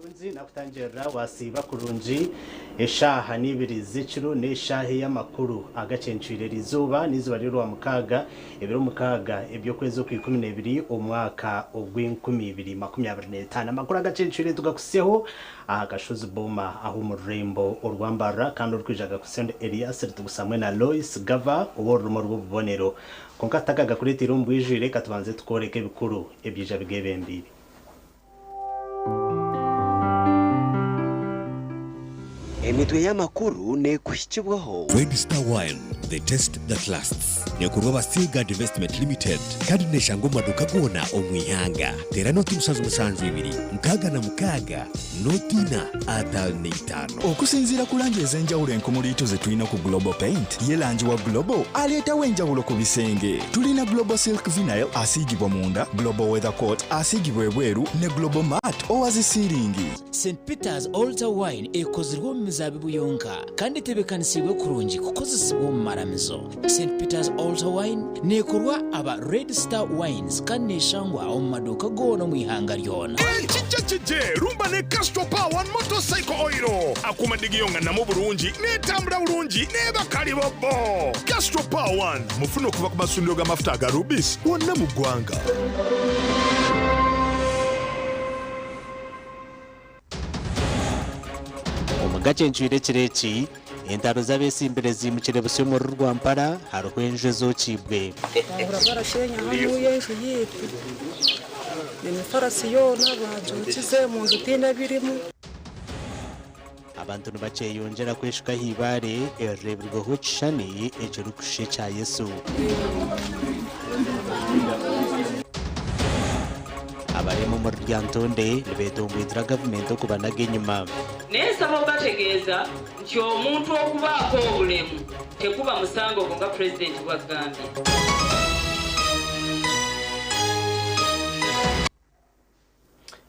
Kurungi nakutangirira wasiiba kurungi eshaaha n'ibiri z'ekiro n'eshaaha ey'amakuru agacencwire eriizooba n'eizooba ry'orwamukaaga ebiro mukaaga eby'okwezi okw'ikumi n'ebiri omwaka ogw'enkumi ibiri makumi abiri n'etaano. Amakuru agacencwire tugakutsyeho aha kashozi Boma ahu omu rurembo orwa Mbarara kandi orikwija agakutsya ndi Elias Ritugusa hamwe na Lois Gava ow'orurimi orw'obubonero. Kwonka tutakagakureeteire omu bwijwire katubanze tukworeke ebikuru ebyija bigeebembeire. Emitwe y'amakuru neekuhikibwaho. Red Star Wine, the taste that lasts. Neekorwa aba Seaguard Investment Limited kandi neeshangwa omu maduuka goona omu ihanga. Teera nooti 7 7 66 nooti ina 55. Okusinziira ku langi ez'enjawulo enkumuliitu ze tulina ku Global Paint, ye langi wa Global aleetawo enjawulo ku bisenge. Tulina Global Silk Vinyl asiigibwa munda, Global Weather Coat asiigibwa ebweru ne Global Matte owa zi siiringi. St Peter's Altar Wine ekozirwe omu mizaabibu yonka kandi etebeekanisiibwe kurungi kukozesibwa omu maramizo. St Peter's Altar Wine neekorwa aba Red Star Wines kandi neeshangwa omu maduuka goona omu ihanga ryona. Ekija kije rumba ne Castrol Power One Motorcycle Oil. Akuuma digiyonganamu bulungi, n'etambula bulungi n'eba kalibobbo. Castrol Power One mufune okuva ku masundiro g'amafuta aga Rubis wonna mu ggwanga. Omu gacencwire ekiro eki, entaro z'abeesimbire ziimukire busya omuri Rwampara, hariho enju ezookiibwe. Twahurira barasheenya hanuya enju yaitu, emifarasi yoona baagyokize, omu nju tihaine ebirimu. Abantu nibakyeyongyera kweshuka aha ibaare erireebirweho ekishushani ekirikushusha ekya Yesu. Abarema omuri Lyantonde nibetomboitira gavumenti okubanaga enyima. Naye nsaba obategeeza nti omuntu okubaako obulemu tekuba musango gwo nga Pulezidenti bwagambye.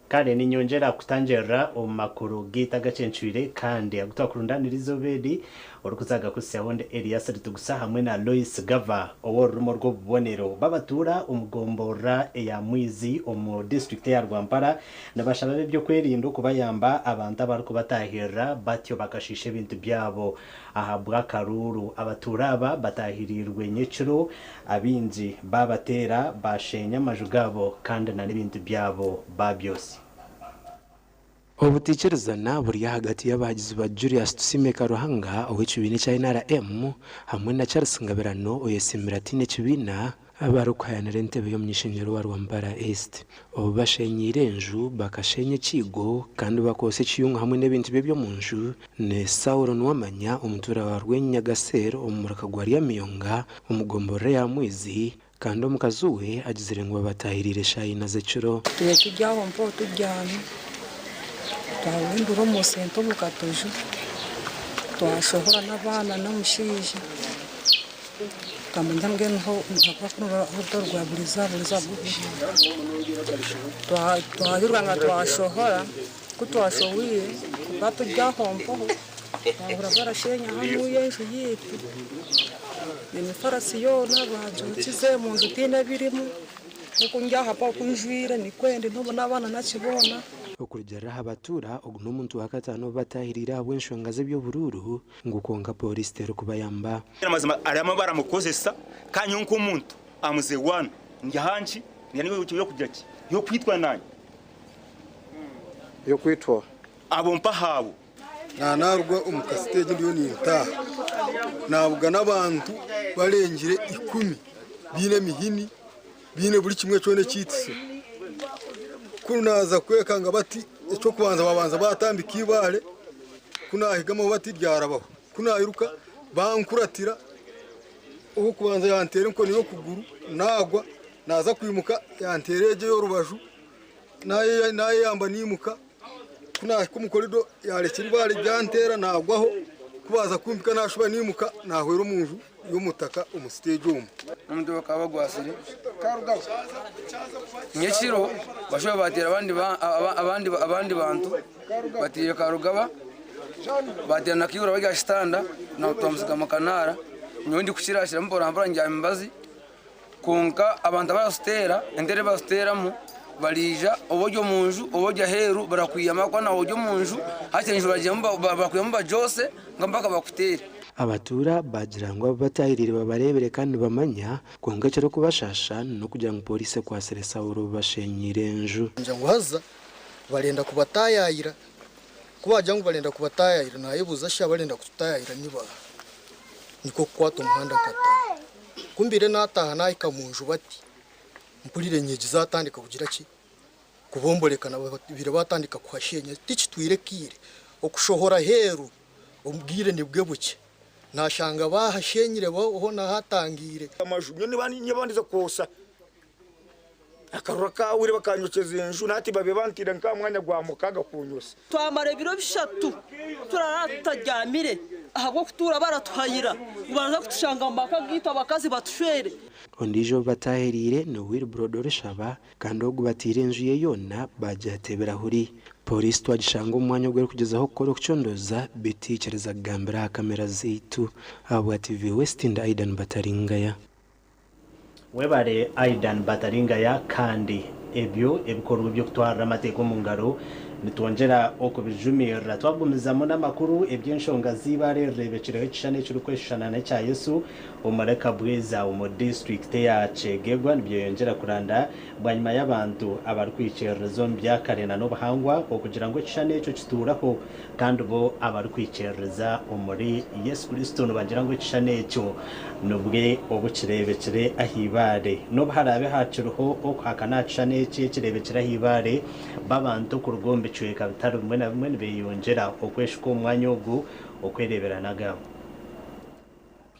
Kare ninyongyera kutangirira omu makuru gaitu agacencwire kandi agu twakurundaanira eizooba eri, orikuza agakuhitsyaho ndi Elias Ritugusa hamwe na Lois Gava ow'orurimi orw'obubonero. Babatuura omu gomborora eya Mwizi omu disiturikiti eya Rwampara nibashaba ab'eby'okwerinda okubayamba abantu abarikubatahirira batyo bakashiisha ebintu byabo ahabw'akaruuru. Abatuura aba batahiriirwe nyekiro Abaingi baabateera, baasheenya amaju gaabo kandi na n'ebintu byabo baabyosya. Obutaikirizana buri ahagati y'abahagizi ba Julius Tusiime Karuhanga ow'ekibiina ekya NRM hamwe na Charles Ngabirano oyesiimire ataine kibiina abarikuhayanira entebe y'omuny'ishengyero wa Rwampara East. Obu bashenyeire enju, bakasheenya ekiigo kandi bakootsya ekiyungu hamwe n'ebintu bye eby'omu nju, ni Saulo Nuwamanya omutuura wa Rwenyagasero omu muruka gwa Ryamiyonga omu gomborora ya Mwizi kandi omukazi we agizire ngu babatahiriire eshaaha ina z'ekiro. Tube turi aho mpaho tubyami, twahurira enduru omu senta omu katojo, twashohora n'abaana n'omushaija, twamanya mbwenu ho orutaro rwa buriza buriza twahurira nga twashohora, ku twashohwire tukaba turi aho mpaho. Twahurira barasheenya hanuya enju yaitu, emifarasi yoona baagyokize, omu nju tihaine ebirimu, nk'oku ndi aha oku njwaire nikwo ndi n'obu n'abaana nakiboona. Okurugiirira aha batuura, ogu n'omuntu wa kataano ou bataahiriire ahabw'enshonga z'eby'oburuuru ngu kwonka pooriisi terikubayamba. Amazima arimu baramukozesa kandi nyowe nk'omuntu amuze one ndi ahanki yokugira ki yokwitwa nanye. Yokwitwa. Abo mpaho abo. Naanaruga omu kasiteegi ndiyo nintaaha, naabugana abantu barengire ikumi baine emihini, baine buri kimwe kyona ekiitiso. Ku naaza kwekanga bati eky'okubanza babanza baatambika eibaare, ku naahigamaho bati ryarabaho. Ku nairuka bankuratira, ow'okubanza yanteera enkoni y'okuguru naagwa, naaza kwimuka yanteera egyo ey'orubaju, naayeyamba naimuka, ku naahika omu korido yaarekyera eibaare ryanteera naagwaho, ku baaza kumpika naashuba naimuka naahwera omu nju y'omutaka omu siteegi omu. N'omutwe bakaba bagwasire. Nyekiro bashuba bateera abandi bantu, bateire Karugaba, bateera na Kaihura bari aha kitanda, twamutsiga mu kanaara. Nyowe ndikukira mpora mpora ngyami emibazi, kwonka abantu abaratuteera, enteera ei baratuteeramu bariija oba ori omu nju oba ori aheeru barakwiyama ahakuba naiwe ori omu nju, hati enju barakwiyama bagyose mpaka bakuteere. Abatuura baagira ngu abu bataahiriire babareebire kandi nibamanya, kwonka ekirikubashaasha n'okugira ngu pooriisi ekwatsire Saulo obu bashenyiire enju. Ngira ngu haza barenda kubataayaayira. Ku baagira ngu barenda kubataayaayira, naayebuuza shi abarenda kututaayaayira ni baaha? Nikwo kukwata omuhanda nkataaha. Ku mbaire naataaha naahika omu nju bati, mpurira enyigi zaatandika kugira ki? Kubomborekana, babaire baatandika kuhasheenya. Tikitwire kaire okushohora aheeru. Obwire nibwe bukye, naashanga baahasheenyire hoona haatangiire. Amaju nyowe nibandize kwosa akarura kaahwire bakanyokyeza enju nahati babaire banteire nk'aha mwanya gwa mukaaga kunyosa. Twamara ebiro bishatu turaraara tutabyamire ahabw'okutuura baratuhayira ngu baraza kutushanga omu maka gaitu abakazi batushwere. Ondiijo ou bataahereire ni Wilbroad Orishaba Kandi ogu bataire enju ye yoona baagyata ebirahuri. Pooriisi twagishanga omu mwanya ogu erikugyezaho kukora okucondooza beitu teikiriza kugambira aha kamera zaitu. Ahabwa TV West ndi Aidan Bataringaya. Webare Aidan Bataringaya kandi ebyo ebikorwa eby'okutwarira amateeka omu ngaro nitwongyera okubijumirira. Twagumizamu n'amakuru eby'enshonga z'eibaare erireebekireho ekishushani ekirikweshushana n'ekya Yesu Omuri Kabweza omu disiturikiti eya Kyegegwa nibyeyongyera kuranda bwanyima y'abantu abarikwikiririza omu byakare na n'obuhangwa okugira ngu ekishushani ekyo kituuraho kandi bo abarikwikiririza omuri Yesu Kristo nibagira ngu ekishushani ekyo nibwe obu kireebekire aha ibaare. N'obu haraabe hakiriho okuhakana aha kishushani eki ekireebekire aha ibaare, bo abantu okuruga omu bicweka bitari bimwe na bimwe nibeyongyera okweshuka omu mwanya ogu okwereebera n'agaabo.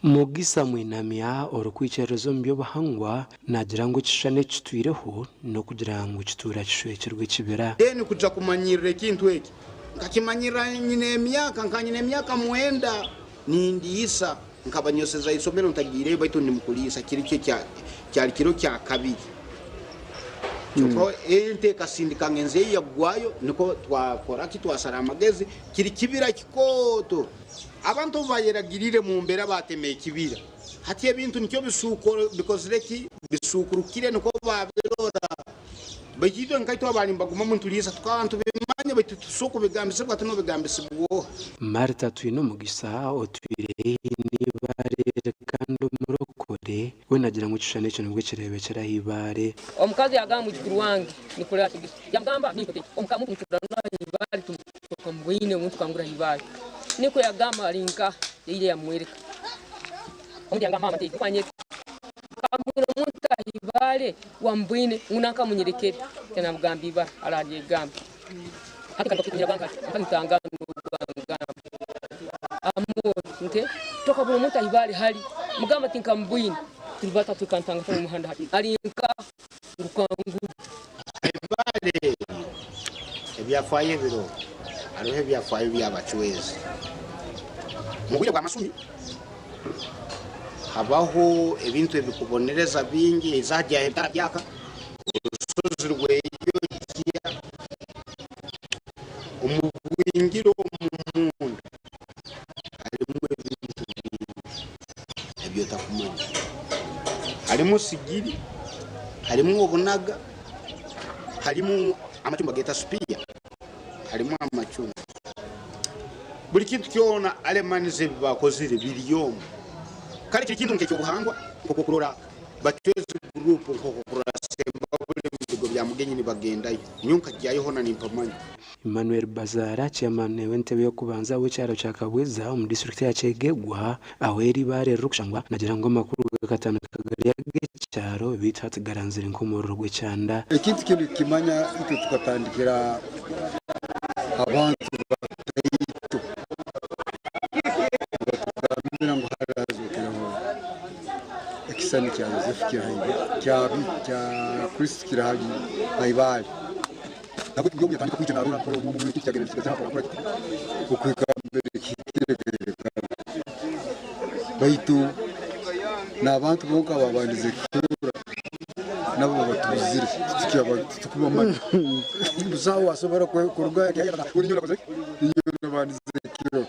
Mugisa Mwinamya orikwikiririza omu by'obuhangwa naagira ngu ekishushani eki kitwireho n'okugira ngu kituura kishwekirwe ekibira. Then kuja kumanyirira ekintu eki nkakimanyirira nyine emyaka nka nyine emyaka mwenda nindiisa nkabanyoseza isomero ntagiireyo baitu ndi mukuriisa kiri kyo kyari kiro kya kabiri kyonka ente ekasindika ngenzi ye yagwayo nikwo twakora ki twasara amagezi kiri kibira kikooto. Abantu obu bayeragiriire mu mbera baatema ekibira. Hati ebintu nikyo bikozire ki? Bisuukurukire nikwo baabirora. Baitu itwe nkaitwe abaali nibagumamu nituriisa tukaba nitubimanya baitu titusobora kubigambisibwa tinobigambisibwa oha? Martha Twinomugisa otwire haihi n'eibaare eri kandi omurokore, we naagira ngu ekishushani ekyo nibwo kireebekire aha ibaare. Omukazi yagamba mwijukuru wange nikora yamugamba ibale tukamubwine omuntu kangura ibale niko yagamba ali nka yaire yamwereka omuntu yagamba mama manye kangura omuntu ibale wamubwine ngu nankamunyerekere yanamugamba ibara aralyegamba hati kanitanga nte tokabura omuntu ahibale hali mugamba tinkamubwine turi batatu kantanga omu muhanda hati ali nka ngukanguru. Eibaare eryo ebyafaayo ebiriho, hariho ebyafaayo by'abacwezi. Omu bwire bw'amasumi habaho ebintu ebikubonereza bingi, eizooba rya ebitara byaka, orushozi rweyogya, omu bwingiro omu munda harimu ebintu bingi ebi otakumanya. Harimu sigiri, harimu obunaga, harimu amacumu bageeta supiya, harimu amacumu. Buri kintu kyona alemanize ebi bakozire biri omu. Kare kiri kintu nk'eky'obuhangwa nk'oku okurora Bachwezi gurupu nk'oku okurora Sembabule omu bigo bya Mugenyi. nibagendayo nyowe nkagyayo hoona nimpamanya. Emmanuel Bazaara, Chairman w'entebe y'okubanza w'ekyaro kya Kabweza omu disiturikiti ya Kyegegwa ahu eri eibaare ririkushangwa nagira ngu amakuru gakatandika gari ag'ekyaro beitu hati garanzire nk'omuriro gw'ekyanda. Ekintu kinu tukimanya itwe tukatandikira abantu bataito nibatugambira ngu hali hazokereho ekisisani kya Yosefu kya Kristo kiri ha ibaale. Baitu n'abantu bonka ababandize kukirora nabo batubuzire titukubamanya. Busaho asobora kuruga nabandize kukirora.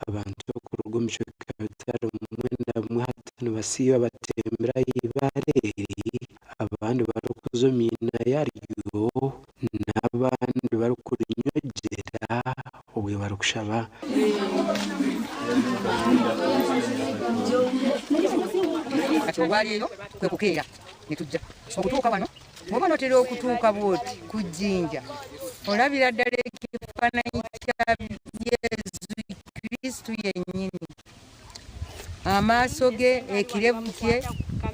Abantu okuruga omu bicweka bitari bimwe na bimwe hati nibasiiba batembire aha ibaare eri, abandi barikuza omu miina yaaryo n'abandi barikurinywegyera obwo barikushaba. Kati olwaleero kwe kukeera ne tujja okutuuka wano. Bw'oba n'otera okutuuka bw'oti ku jjinja, olabira ddala ekifaananyi kya Yesu Kristo yennyini, amaaso ge, ekirevu kye,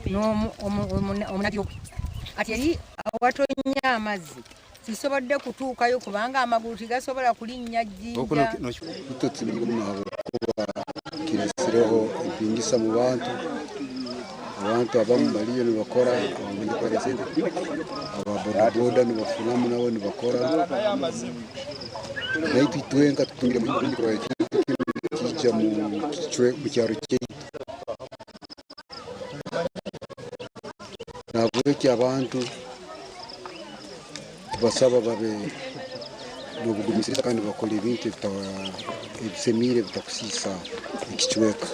n'omunagiro gwe. Kati eri awatonnya amazzi sisobodde kutuukayo kubanga amagulu tigasobola kulinnya jjinja. Habwokuba kiresireho empingisa mu bantu. Abantu abamu bariyo nibakora aba bodaboda nibafunamu nabo nibakora naitwe itwenka tutungire kurora ekintu kinu nikiija mu kyaro kyaitu. Nahabweki abantu tubasaba babe n'obugumisiriza kandi bakole ebintu ebisemiire ebitakusiisa ekicweka.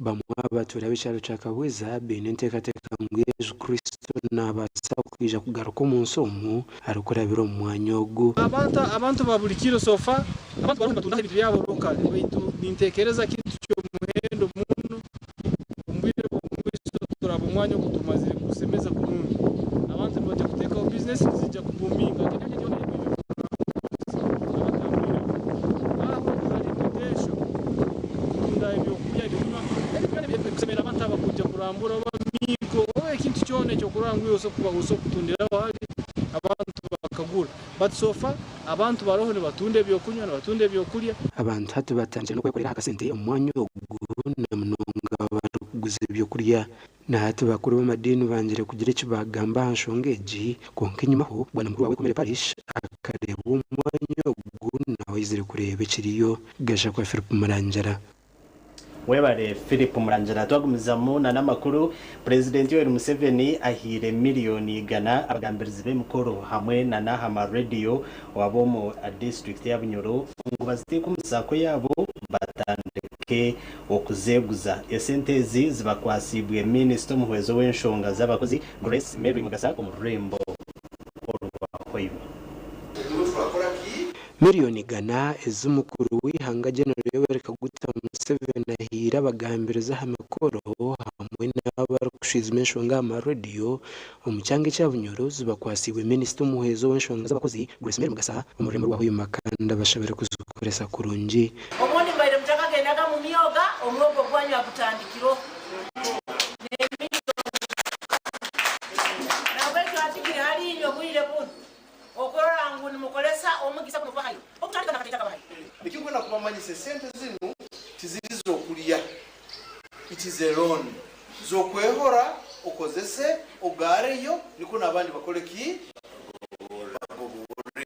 Bamwe aha batuura b'ekyaro kya Kabweza baine enteekateeka ngu Yesu Kristo naabaasa kwija kugaruka omu nsi omu arikurabira omu mwanya ogu. Abantu abantu ba buli kiro so far abantu bariho nibatundaho ebintu byabo locally baitu nintekereza kintu ky'omuhendo muno omu bwire bw'omumaiso turaba omwanya ogu tumazire kugusemeza kurungi abantu nibaija kuteekaho bizinesi niziija kubuuminga aho hari potential kutunda ebyokurya ebyokunywa ebintu byona ebikusemera abantu abakwija kurambura oba miiko oba ekintu kyona ekyokurora ngu iwe osobola kutundiraho hali abantu bakagura but so far abantu baroho nibatunda ebyokunywa nibatunda ebyokurya. Abantu hati batandikire n'okwekorera aha kasente omu mwanya ogu na munonga abarikuguza ebyokurya. Na hati bakuru b'amadiini bangire kugira eki baagamba aha nshonga egi, kwonka enyimaho Bwana Mukuru wa Wekomere Parish akareeba omwanya ogu nawe aizire kureeba ekiriyo. Gashakwa Philip Murangira. Webare Philip Murangira. Twagumizamu na n'amakuru, Purezidenti Yoweri Museveni ahaire miriyoni igana abagambirizi b'emikoro hamwe na n'aha ma rediyo ab'omu disiturikiti ya Bunyoro ngu baziteeke omu saako yaabo batandike okuzeeguza. Esente ezi zibakwasiibwe minisita omuhwezi ow'enshonga z'abakozi Grace Mary Mugasa omu rurembo orwa Hoima. Miriyoni igana ezi mukuru w'eihanga General Yoweri Kaguta Museveni ahaire abagambirizi aha mikoro hamwe n'abarikushwijuma enshonga aha marediyo omu kyanga ekya Bunyoro zibakwasiibwe minisita omuhwezi ow'enshonga z'abakozi Grace Mary Mugasa omu rurembo rwa Hoima kandi abashabire kuzikoresa kurungi. Obundi mubaire mutakagendaga mu myoga, omwogo gwanyu agutandikirweho n'emiliyoni. Nahabwekyo hati kiri hali inywe obwire bunu okurora ngu nimukoresa omugisa gunu ogubahaire okutandika na kati akabahaire. Ekinkwenda kubamanyisa esente zinu tiziri z'okulya, it is a loan, z'okwehora okozese ogareyo nikwo n'abandi bakole ki? Bagobore.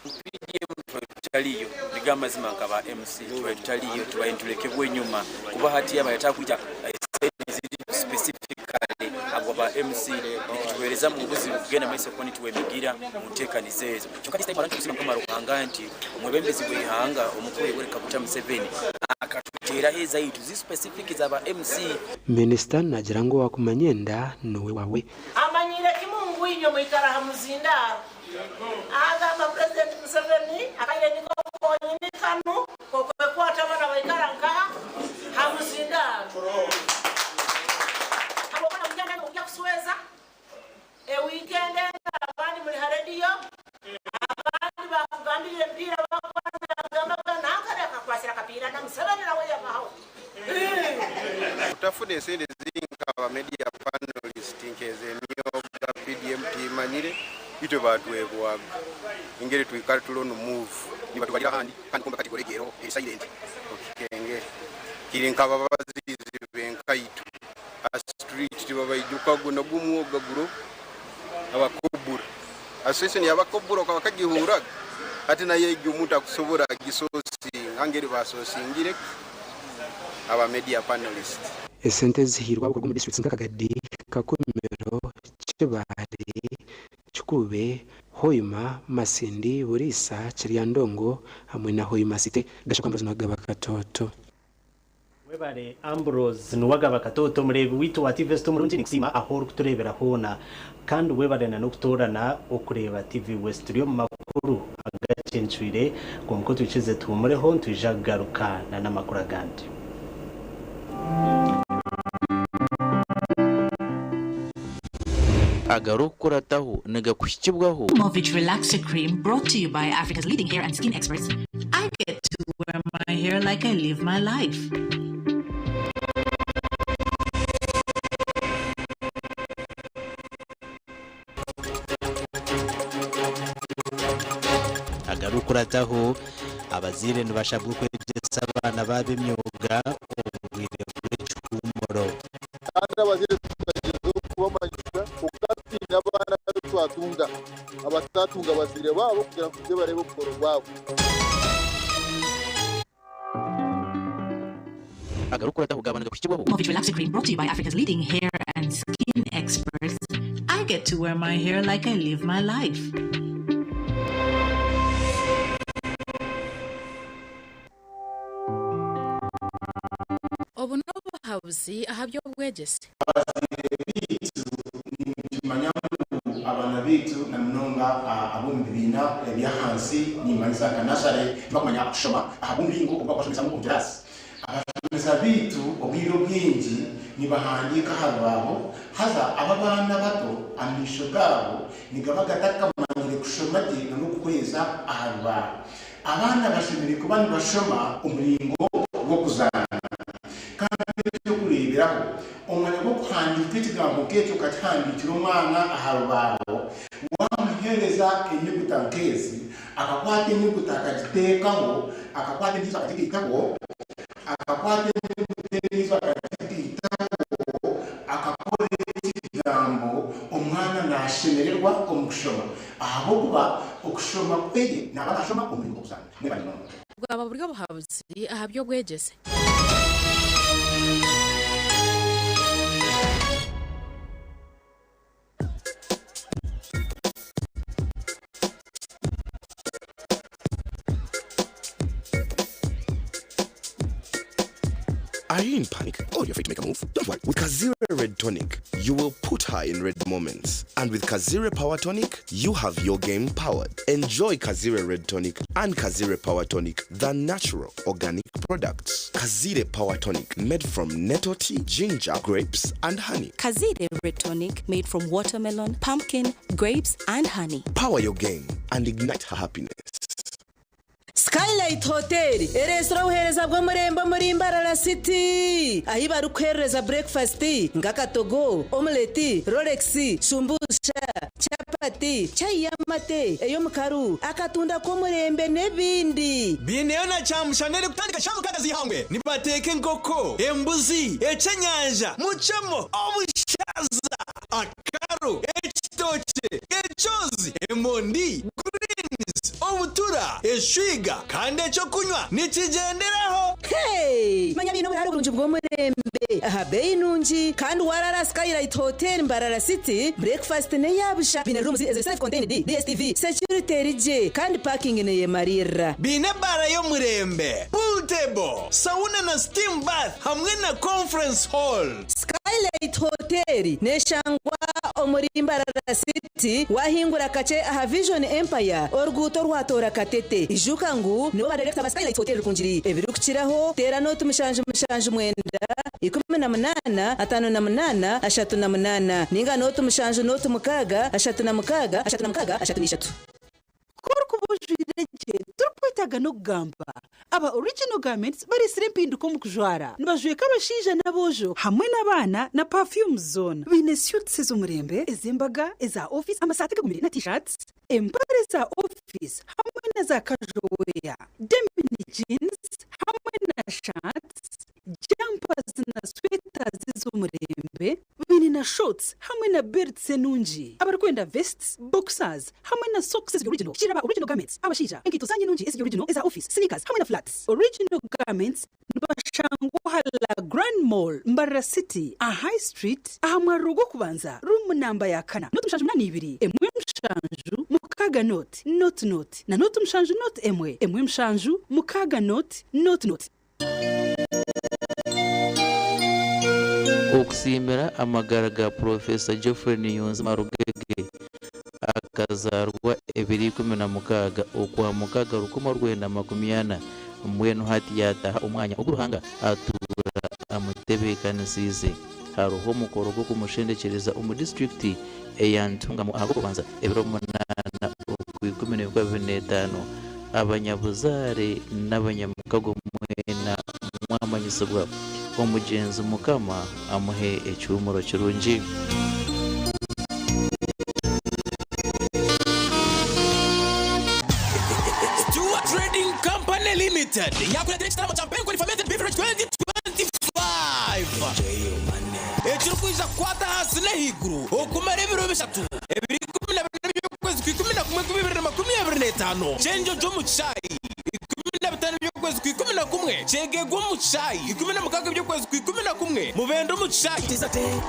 PDM tubaire tutaliyo nigo amazima nka ba MC tubaire tutaliyo tubaire niturekebwa enyuma kuba hati yaaba yatakwija esente ziri specifically habwa ba MC nikituherezamu obuzibu kugenda mumaiso kuba nitwemigira omuntekaniza ezo kyonka this time around nitusiima mukama Ruhanga nti omwebembezi weihanga omukuru Yoweri Kaguta Museveni akatuteraho ezaitu ziri specific za ba MC. Minisita naagira ngu owaakumanya enda niwe waawe. Amanyiire kimu ngu inywe mwikara ha muzindaaro. Agamba Purezidenti Museveni akaire niko konyini kanu k'okwekwata abana baikara nkaha ha muzindaaro. Habwokuba namujanjaba ogya kusweza. Nafuna esente zinkaba media panelist nkeza emyoga PDM timanyire itwe batwebwaga engeri twikara tuli on move nibatubalira ahandi kandi kumbe category egi eri silent okikengere kiri nkaba bazizi benkaitu a street tibabaijuka guno gumwoga guro abakobura association yabakobura okaba kagihuraga hati nayo egi omuntu akusobora agisosinga ngeri basosingire aba media panelist. Esente ezihairwe abakugu omu disiturikiti nka Kagadi, Kakumiro, Kibaale, Kikuube, Hoima, Masindi, Buliisa, Kiryandongo hamwe na Hoima City. Gashakwa Ambrose Nuwagaba Katoto. Webare Ambrose Nuwagaba Katoto omureebi waitu wa TV West omurungi nikusiima ahu orikutureebera hoona kandi webare na n'okutoorana okureeba TV West. Turi omu makuru agacencwire kwonka otwikize tuhumureho nitwija kugaruka na n'amakuru agandi. Agarikukurataho nigakuhikibwaho. Movit Relaxer Cream brought to you by Africa's leading hair and skin experts. I get to wear my hair like I live my life. Agarikukurataho, abazaire nibashabwa okwegyesa abaana baabo emyoga omu bwire bw'ekihuumuro. Kandi abazaire tukagyezaho kubamanyisa kwonka twine abaana abu twatunga abataatunga bazaire baabo kugira ngu baije bareebe obukoro bwabo. Agarikukurataho gaaba nigakuhikibwaho. Movit Relaxer Cream brought to you by Africa's leading hair and skin experts. I get to wear my hair like I live my life. Obu n'obuhabuzi aha by'obwegyese. Abazaire baitu nitukimanya ngu abaana baitu na munonga ab'omu bibiina eby'ahansi nimanyisa nka nasare tibakumanya kushoma ahabw'omuringo ogu barikubashomesamu omu kiraasi. Abashomesa baitu obwire obwingi nibahandiika aha rubaaho haza abo abaana abato amaisho gaabo nigaba gatakamanyire kushoma gye n'okuhweza aha rubaaho. Abaana bashemereire kuba nibashoma omuringo gw'okuzaana. Kandi eky'okureeberaho, omwanya gw'okuhandiika ekigambo nk'ekyo okakihandiikira omwana aha rubaaho, waamuheereza enyuguta nk'ezi, akakwata enyuguta akagiteekaho, akakwata endiijo akagigaitaho, akakwata enyuguta endiijo akagigaitaho, akakora ekigambo, omwana naashemererwa omu kushoma. Ahabw'okuba okushoma kwe naaba naashoma omu muringo gw'okuzaana. Mwebare munonga. Bwaba buri obuhabuzi aha by'obwegyese. Are you in panic or you're afraid to make a move? Don't worry. With Kazire Red Tonic, you will put her in red moments. And with Kazire Power Tonic, you have your game powered. Enjoy Kazire Red Tonic and Kazire Power Tonic, the natural organic products. Kazire Power Tonic, made from nettle tea, ginger, grapes, and honey. Kazire Red Tonic, made from watermelon, pumpkin, grapes, and honey. Power your game and ignite her happiness. Skylight Hotel ereetsire obuheereza bw'omurembe omuri Mbarara City ahi barikuheerereza breakfast nk'akatogo, omuleti, rolex, shumbusha, chapati, chai y'amate, ey'omukaru, akatunda k'omurembe n'ebindi. Biineyo na kyamushana erikutandika shaaha mukaaga z'eihangwe. Nibateeka enkoko, embuzi, eky'enyanja, mucemo, obushaza, akaru, ekitookye, ekyozi, emondi, greens, obutura, eshwiga kandi eky'okunywa nikigyenderaho. Hey! Manya biine oburaaro burungi bw'omurembe aha beeyi nungi kandi waarara aha Skylight Hotel Mbarara City, breakfast n'eya busha. Biine rooms eziri self contained, DSTV, security eri gye kandi parking neyemariirira. Biine ebaara y'omurembe, pool table, sauna na steam bath hamwe na conference hall. Skylight Hotel neshangwa omuri Mbarara City wahingura kakye aha Vision Empire oruguuto orwatoora Katete. Ijuka ngu nibo ba Director ba Skylight Hotel Rukungiri. Ebirikukiraho teera nooti 7 79 18 58 38 ninga nooti 7 nooti 6 36 36 33. Ku orikuba ojwaire gye, torikwe. Tokwetaaga n'okugamba. Aba Original Garments bareetsire empinduka omu kujwara. Nibajweka abashaija n'aboojo hamwe n'abaana na perfumes zoona. Baine suits ez'omurembe, ez'embaga, eza ofiisi, amasaati gagumire na t-shirts, empare za ofiisi hamwe na za casual wear, denim jeans hamwe na shirts, jumpers na sweaters ez'omurembe. Baine na shorts hamwe na belts enungi. Abarikwenda vests, boxers hamwe na socks eziri original shira aba Original Garments. Abashaija, enkaito zanyu enungi eziri original eza office, sneakers hamwe na flats. Original Garments nibashangwa aha La Grand Mall, Mbarara City, aha High Street, aha mwariro gw'okubanza, room namba ya kana, noti 72, emwe 7, 6 noti, noti noti, na noti 7 noti 1, 1 7, 6 noti, noti noti. Okusiimira amagara ga Purofesa Geoffrey Niyonzima Rugege akazaarwa ebiro 16 Okwamukaaga 1940 mbwenu hati yaataaha omwanya ogu Ruhanga atuura amutebeekanisiize. Hariho omukoro gw'okumushendekyereza omu disiturikiti eya Ntungamo ahabw'okubanza ebiro 8 Okwikumi n'ebikumi 25. Abanyabuzaare n'abanyamukago mwena mwamanyisibwa. Omugyenzi Mukama amuhe ekihuumuro kirungi. Stewart Trading Company Limited yakureetera ekitaramo kya Mpenkoni Fermented Beverage 2025 ekirikwija kukwata ahansi n'ahaiguru okumara ebiro bishatu, ebiro 14 by'okwezi kwa 11 2025, Kyenjojo omu kishaayi, 15 by'okwezi kwa 11, Kyegegwa omu kishaayi, 16 by'okwezi kwa 11, Mubende omu kishaayi.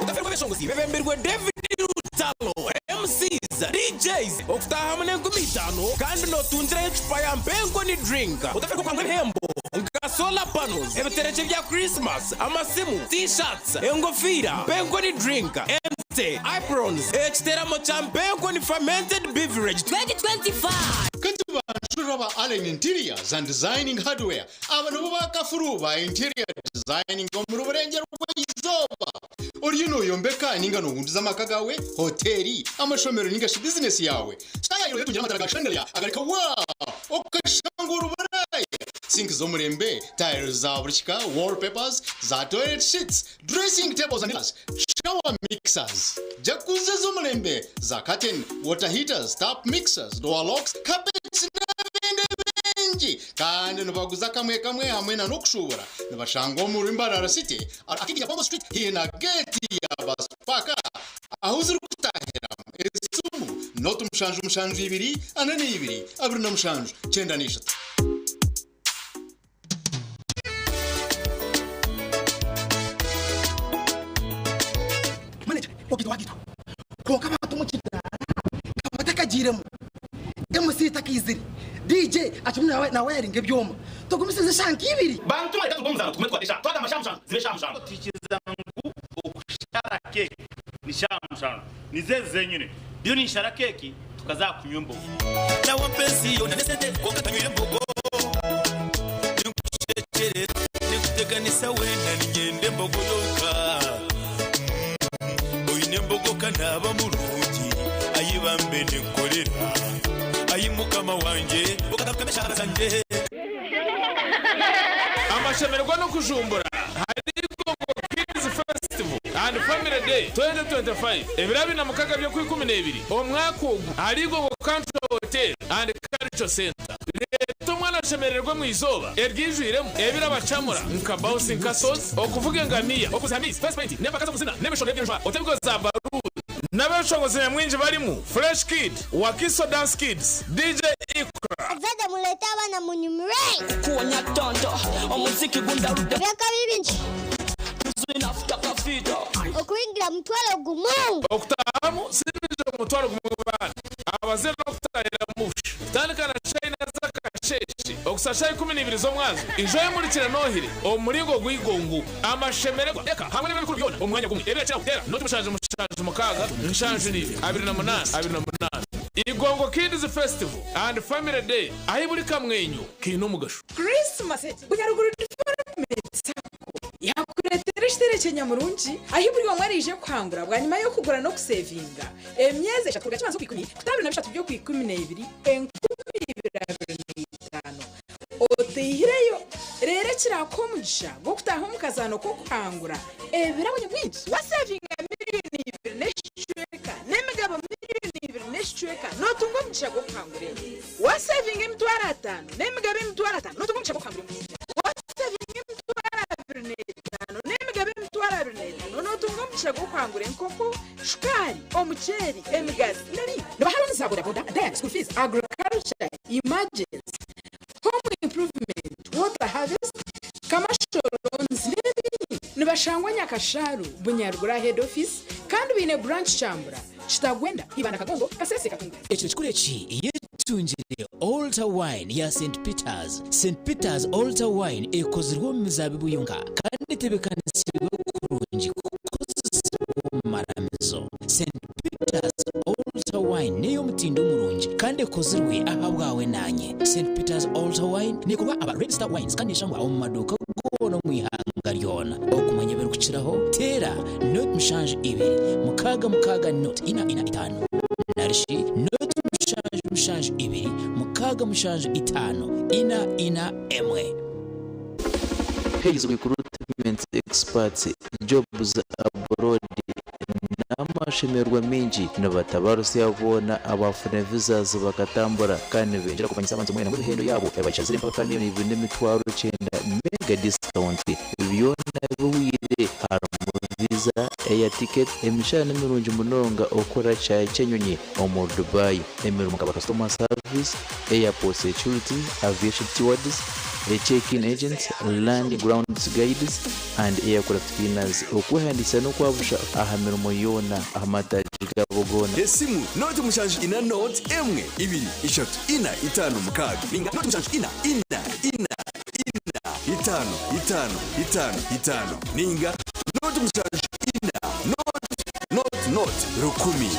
Otafeerwa abeshongozi bebembirwe David Lutalo, MCs, DJs, okutaahamu n'enkumi itaano kandi nootungirayo ecupa ya Mpenkoni Drink. Otafeerwa okuhangura ebihembo nka solar panels, ebiterekye bya Christmas, amasimu, T-shirts, engofiira, Mpenkoni Drink, ente, aprons, ekiteramo kya Mpenkoni Fermented Beverage 2025. Kandi banjurira aba Allen Interiors and Designing Hardware aba nibo bakafuru ba interior designing omuri Burengyerwa-izooba. Oriyo nooyombeka ninga noohunduza amaka gaawe, hoteeri, amashomero ninga shi bizinesi yaawe? Taayaayira oyetungyire amatara ga chandelier agari nka wow! Okashanga ori Buraaya! Sinki z'omurembe, tiles za buri kika, wallpapers, za toilet sheets, dressing tables and mirrors, shower mixers, jacuzzi ez'omurembe, za curtain, water heaters, tap mixers, door locks, carpets n'ebindi bingi. Kandi nibaguza kamwe kamwe hamwe na n'okushuubura. Nibashangwa omuri Mbarara City, Akiki ya Congo Street haihi na geeti ya bus park ahu zirikutahiramu. Esimu noti 7 7 2 42 27 93. Manager, ogita wagita. Kwonka abantu omu kidaara nkaba ntakagiiremu. MC takaizire. DJ akirimu naawayaringa ebyoma. Tugumisirize eshaaha nk'ibiri. Bantu mwe reka turuge omu muzaano tugume tukwate eshaaha. Twagamba shaaha mushanju zibe eshaaha mushanju. Twikiriza ngu okushara keeki ni shaaha mushanju. Nizo ezi zenyine. Ndiyo ninshara keeki tukaza aha kunywa embogo. Nawe ensi yoona n'esente kwonka tanywire mbogo. Ninkushekyerera ninkuteganisa weena niinyenda embogo yonka. Oine embogo ka naaba murungi ayi bambe ninkukorera ayi mukama wangye okagarukamu eshaara zangye. Amashemererwa n'okujumbura ahari Igongo Kids Festival and Family Day 2025 ebiro 26 by'Okwikumineebiri omwaka ogu ahari Igongo Country Hotel and Cultural Centre. Reeta omwana ashemererwe omu izooba eryijwiremu ebirabacamura nka bouncing castles, okuvuga engamiya, okuziha amaizi, face painting, n'empaka z'okuzina n'emishono y'eby'enjwaro otebigo za baruuni. N'abeshongozi nyamwingi barimu, Fresh Kid, Wakiso Dance Kids, DJ Iqra. Abazaire mureete abaana munyumirwe. Kukuwonya tonto omuziki gundarude. Eby'akabi bingi. Okuyingira mutwaro gumu. Okutaahamu siringi omutwaro gumwe baana abazaire n'okutaahiramu busha. Kutandika na shaaha ina z'akasheeshe okuhitsya shaaha 12 z'omwazyo, ija oyemurikire n'ohire omu muringo gw'eigongo, amashemererwa, eka hamwe n'ebiro bikuru byona omu mwanya gumwe. Ebirakiraho, teera noti 7 7 6 7 2 28 28. Igongo Kids Festival and Family Day ahi buri kamwenyo kaine omugasho. Christmas Bunyaruguru Development Sacco yakureetera ekiterekye nyamurungi ahi buri omwe araije kuhangura bwanyima y'okugura n'okusevinga emyezi eshatu kuruga Kibanza Okwikumi kuta 23 by'Okwikumineebiri 2025. Oteihireyo reero ekirakuha omugisha gw'okutaaha omu kazaano k'okuhangura ebirabo nyamwingi. Wasevinga 2,000,000 n'ekicweka n'emigabo 2,000,000 n'ekicweka nootunga omugisha gw'okuhangura ente. Wasevinga 500,000 n'emigabo 500,000 nootunga omugisha gw'okuhangura embuzi. Wasevinga 25,000 n'emigabo 25,000 nootunga omugisha gw'okuhangura enkoko, shukaari, omuceeri, emigaati n'ebindi. Nibaha looni za bodaboda, diary, school fees, agriculture, emergency, home improvement, water harvest, commercial loans n'ebindi. Nibashangwa Nyakasharu, Bunyaruguru head office kandi baine branch Kyambura, Kitagwenda, Ibanda Kagongo, Kasese Katungu. Ekiro kikuru eki yetungire Altar Wine ya St Peters. St Peters Altar Wine ekozirwe omu mizaabibu yonka kandi etebeekanisiibwe kurungi kukozesibwa omu maramizo. St Peters Altar Wine n'ey'omutindo murungi kandi ekozirwe ahabwawe naanye. St Peters Altar Wine neekorwa aba Red Star Wines kandi neeshangwa omu maduuka goona omu ihanga ryona. Okumanya ebirikukiraho, teera 072 66 0 4 4 5 narishi 0 7 2 6 7 5 4 4 1. Hayes Recruitment Experts Jobs Abroad N'amashemererwa maingi nibatabarusya boona abaafuna visas bakatambura kandi nibengyera kumanyisa abantu mwena ngu emihendo yaabo ebashazire mpaka 2,900,000 mega discount byona bihweire harimu visa, air ticket, emishara nimirungi munonga okukora kishaayi ky'enyonyi omuri Dubai, emirimo nka ba customer service, airport security, aviation stewards, check-in agents, land grounds guides and aircraft cleaners. Okwehandiikisa n'okwa busha aha mirimo yoona aha mataagi gaabo goona. Esimu, nooti mushanju ina nooti emwe ibiri ishatu ina itaano mukaaga ninga nooti mushanju ina ina ina ina itaano itaano itaano itaano ninga nooti mushanju ina nooti nooti nooti rukumi.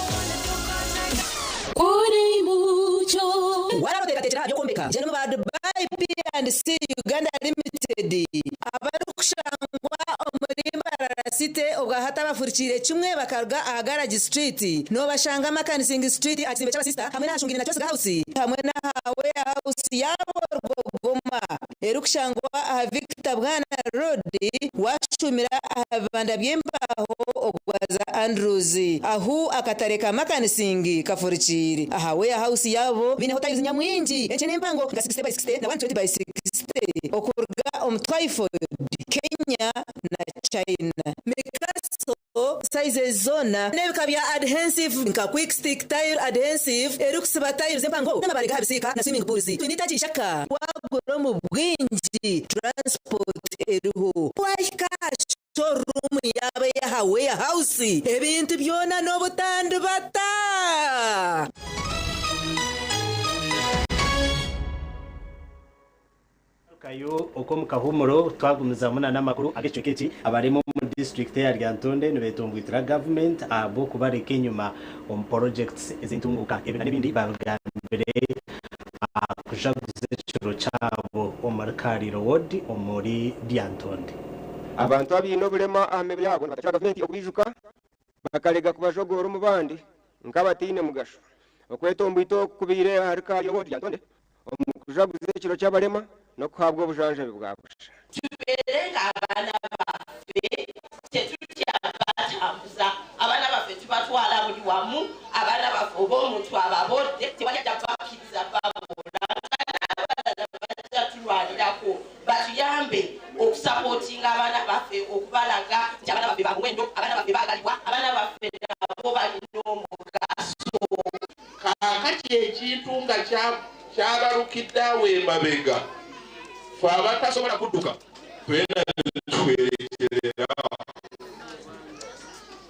Waaba oteekateekire aha by'okwombeka, gyenda omu ba Dubai P&C Uganda Limited abarikushangwa omuri Mbarara City obwahati abafurikiire kimwe bakaruga aha Garage Street. Noobashanga Makanising Street aha kizimbe ky'abasista hamwe n'aha Shungiri na Kyosiga House hamwe n'aha Warehouse yaabo Rwogoma erikushangwa aha Victor Bwana Road waashuumira aha bibanda by'embaaho ogwaza Andrews ahu akatare ka Makanising kafurikiire. Aha Warehouse yaabo baineho tiles nyamwingi enkye n'empango nka 60 by 60 na 120 by 60 okuruga omu Twyford, Kenya na China. Mikaso sizes zoona n'ebika bya adhensive nka quick stick tile adhensive erikusiba tiles empango n'amabaare g'aha bisiika na swimming pools. Twine eitagi ishaka. Wagura omu bwingi transport eriho. Wahika aha showroom yaabo ey'aha warehouse ebintu byona n'obutandibata. Kayo okw'omu kahuumuro twagumizamu na n'amakuru ag'ekicweka eki, abarema omu disiturikiti eya Lyantonde nibetumbwitira gavumenti ahabw'okubareka enyima omu porojekiti ez'entunguuka. Ebi na n'ebindi babigambire aha kujaguza ekiro kyabo omuri Kariiro ward omuri Lyantonde. Abantu abaine obulema aha mibiri yaabo nibatakira gavumenti okubaijuka bakarega kubajogoora omu bandi nk'abataine mugasho. Okwetomboita oku kubaire ahari Kariiro ward Lyantonde Omu kujaguza ekiro ky'abarema n'okuhabwa obujanjabi bwa busha. Tubeere ng'abaana baffe tetutya batambuza, abaana baffe tubatwala buli wamu, abaana baffe oba omuntu ababodde tewali ajja kubakkiriza babola nga n'abalala bajja tulwanirako batuyambe okusapootinga abaana baffe okubalaga nti abaana baffe ba muwendo, abaana baffe baagalibwa, abaana baffe nabo balina omugaso. Kaakati ekintu nga kyabalukidde awo emabega, ffe abatasobola kudduka twena nituhwerekyerera.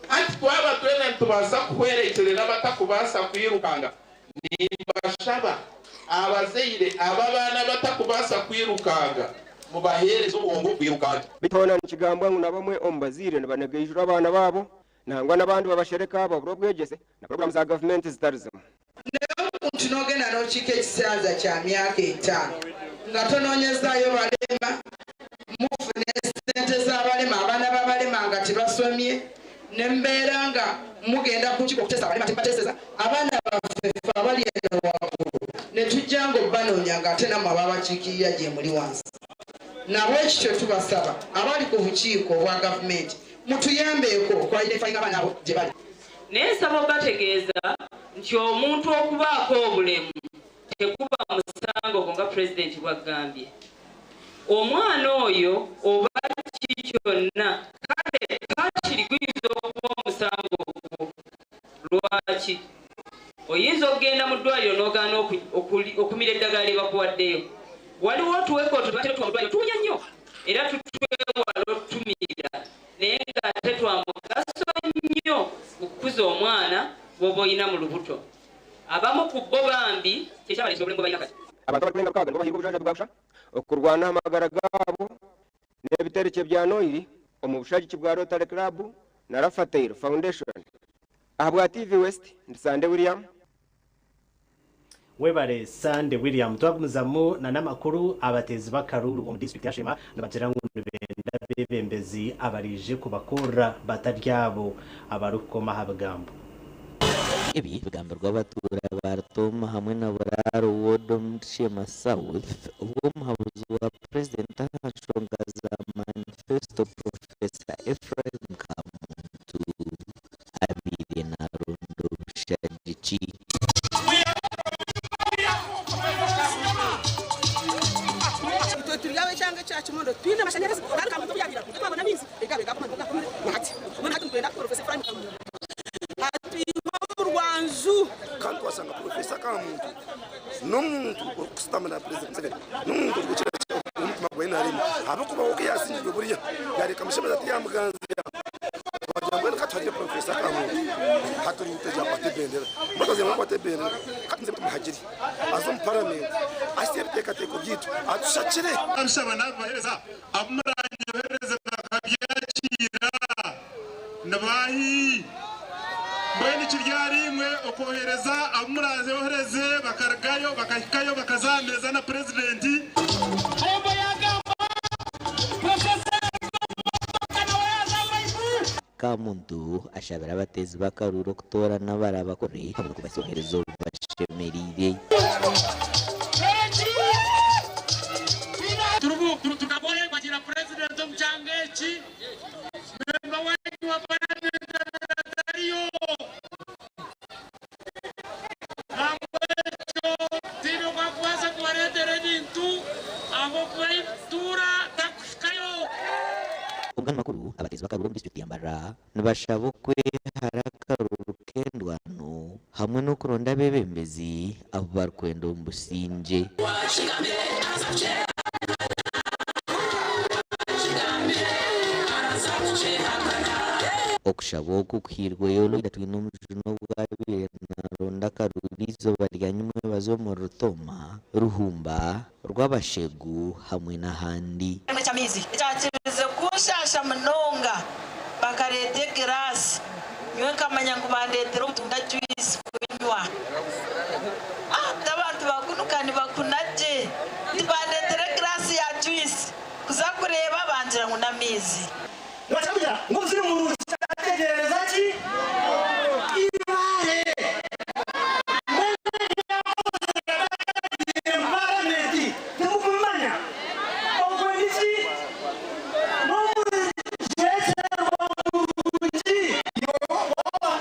Hati twaba twena nitubaasa kuhwerekyerera abatakubaasa kwirukanga, nimbashaba abazaire ab'abaana abatakubaasa kwirukanga mubaheereze obwongo bwirukangye. Beitu hoona nikigambwa ngu na bamwe omu bazaire nibanegaijura abaana baabo Nangwa n'abandi babashereka babura obwegyese na puroguraamu za gavumenti zitari zimwe. Naye omuntu n'ogenda n'okiika ekisanza kya myaka etaano nga tonoonyezaayo balema, mufuna essente z'abalema, abaana b'abalema nga tebasomye, ne mubeera nga mugenda ku nkiiko okuteesa abalema temubateeseza, abaana baffe ffe abali eno waggulu ne tujja. Tekyangu okubanoonya ng'ate nammwe ababakiikirira gyemuli wansi. Nabwekityo tubasaba abali ku bukiiko obwa gavumenti mutuyambeeko oku identifyinga abaana abo gye bali. Naye nsaba obategeeza nti omuntu okubaako obulemu tekuba musango gwo nga pulezidenti bw'agambye. Omwana oyo oba ki kyonna kale pakiri guyinza okuba omusango gwo. Lwaki? Oyinza okugenda mu ddwaliro n'ogaana okumira eddagala lye bakuwaddeyo. Waliwo otuweke otwo batera otuwa mu ddwaliro tuwunya nnyo era tutwewala otutumira naye ng'ate twa mugaso nnyo mu kukuza omwana gw'oba olina mu lubuto. Abamu ku bo bambi kye kyabaleetera obulemu bwe balina kati. Abantu abarikurenga 6 nibo bahairwe obujanjabi bwa busha okurwana aha magara gaabo n'ebiterekye bya Noiri omu bushagiki bwa Rotary Club na Rafateil Foundation. Ahabwa TV West, ndi Sande William. Webare Sande William. Twagumizamu na n'amakuru, abateezi b'akaruuru omu disiturikiti ya Sheema nibagira ngu nibenda abeebembezi abaraije kubakorera batari abo abarikukoma aha bigambo. Ebi bigambirwe abatuura ba Ritooma hamwe na Buraaro Ward omuri Sheema South obwo omuhabuzi wa Purezidenti aha nshonga za manifesto Professor Ephraim Kamuntu abaire naronda obushagiki. Itwe turi ab'ekyanga ekya Kimondo twine amashanyarazi kandi Kamuntu obu yabaire akuruga twabona amaizi egabaire gakumara gakumire na hati. Mbwenu hati nitwenda Professor Ephraim Kamuntu atwihe omu rwanju. Kandi twashanga Professor Kamuntu n'omuntu orikusitama na President Museveni, n'omuntu orikukira omutima gwa NRM ahabw'okuba we ku yaasingirwe buriya yaareka Museveni ati yaamuganzira. Twagira mbwenu ka tuhagire Professor Kamuntu hati oruguuto yakwata ebendera. Mbwenu twagira ngu akwate ebendera ka tugumize tumuhagire aze omu paramenti ahitsye ebiteekateeko byaitu atushakire. Nabishaba nabibahereza, abu muranyoherereze bakabyakiira nibaahi? Mbwenu kiri ahariimwe okwohereza abu murayohereze bakarugayo bakahikayo bakaza aha meeza na Purezidenti. Kamuntu ashabire abateezi b'akaruuru okutoorana abarabakore hamwe n'okubatsya obuheereza obubashemereire. Tukagira Purezidenti omu kyanga eki, memba wanyu wa paramenti abaire atariyo. Nahabwekyo tihaine oku arikubaasa kubareetera ebintu ahabw'okuba ahi tutuura tarikuhikayo. Obwo amakuru, abateezi b'akaruuru omu disiturikiti ya Mbarara nibashaba okwehara akaruuru k'endwano hamwe n'okuronda abeebembezi abu barikwenda omu busingye. Okushaba oku kuhairweyo Loida Twinomujuni obu abaire naronda akaruuru eizooba rya nyimwebazo omuri Rutooma, Ruhumba, Rwabashegu hamwe n'ahandi. Ekyakirize kunshaasha munonga bakareeta egiraasi nyowe nkamanya ngu bandeetera obutunda juice kunywa. Hati abantu bakunuka nibakuna gye nti bandeetera egiraasi ya juice kuza kureeba bangira ngu n'amaizi. Nibaija kugira ngu obuzire murungi kyategyereza ki? Ibare. Mbwenu ebyakozire bakagiire mu paramenti timukubimanya? Ogwo niki? N'omujwekyerwa murungi.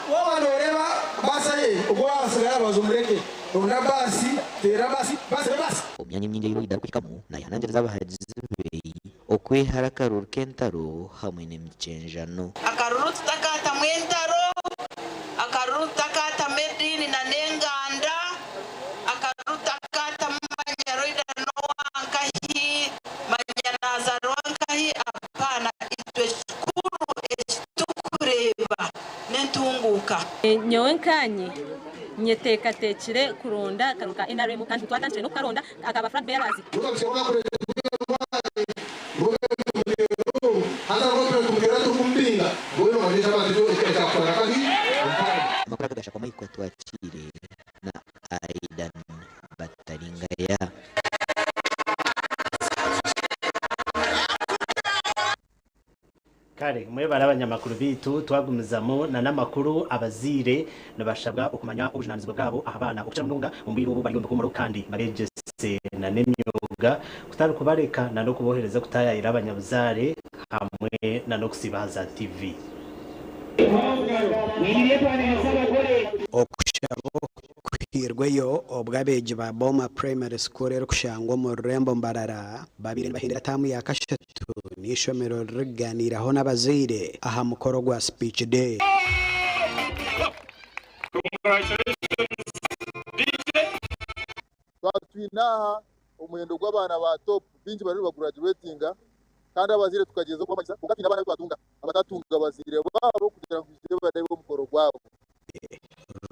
Waaba nooreeba baasi ye ogwo waatsigara aha rubaju omureke. Ronda baasi, teera baasi, baasi ebe baasi. Omu myanya emingi ei Loida arikuhikamu, naayehanangiriza abahagizi be okwehara akaruru k'entaro hamwe n'emikyenjano. Akaruru tutakaatamu entaro, akaruru tutakaatamu ediini na n'enganda, akaruru tutakaatamu manya Loida n'owankahi, manya nazaarwa nkahi, apaana, itwe ekikuru eki turikureeba n'entunguuka. Nyowe nkanye nyeteekateekire kuronda akaruru ka nrm kandi twatandikire n'okukaronda akaba flag bearers. Amakuru aga gashakwa Michael Twakiire na Aidan Bataringaya. Kare mwebare abanyamakuru. makuru biitu twagumizamu na n'amakuru abazaire nibashabwa okumanya obujunanizibwa bwabo aha baana okukira munonga omu bwire obu bari omu bihumuro kandi babeegyese na n'emyoga kutari kubareka na n'okubohereza kutaayayira abanyabuzaare hamwe na n'okusiiba aha za TV. Okushaba okuhairweyo obwo abeegi ba Boma Primary School erikushangwa omu rurembo Mbarara babaire nibahindura taamu ya kashatu n'eishomero ririkuganiiraho n'abazaire aha mukoro gwa Speech Day. Twaba twine aha omuhendo gw'abaana ba top baingi bariyo nibagurajuwetinga kandi abazaire tukagyezaho kubamanyisa kwonka twine abaana abu twatunga abatatunga bazaire baabo kugira ngu baije bareebe omukoro gwabo.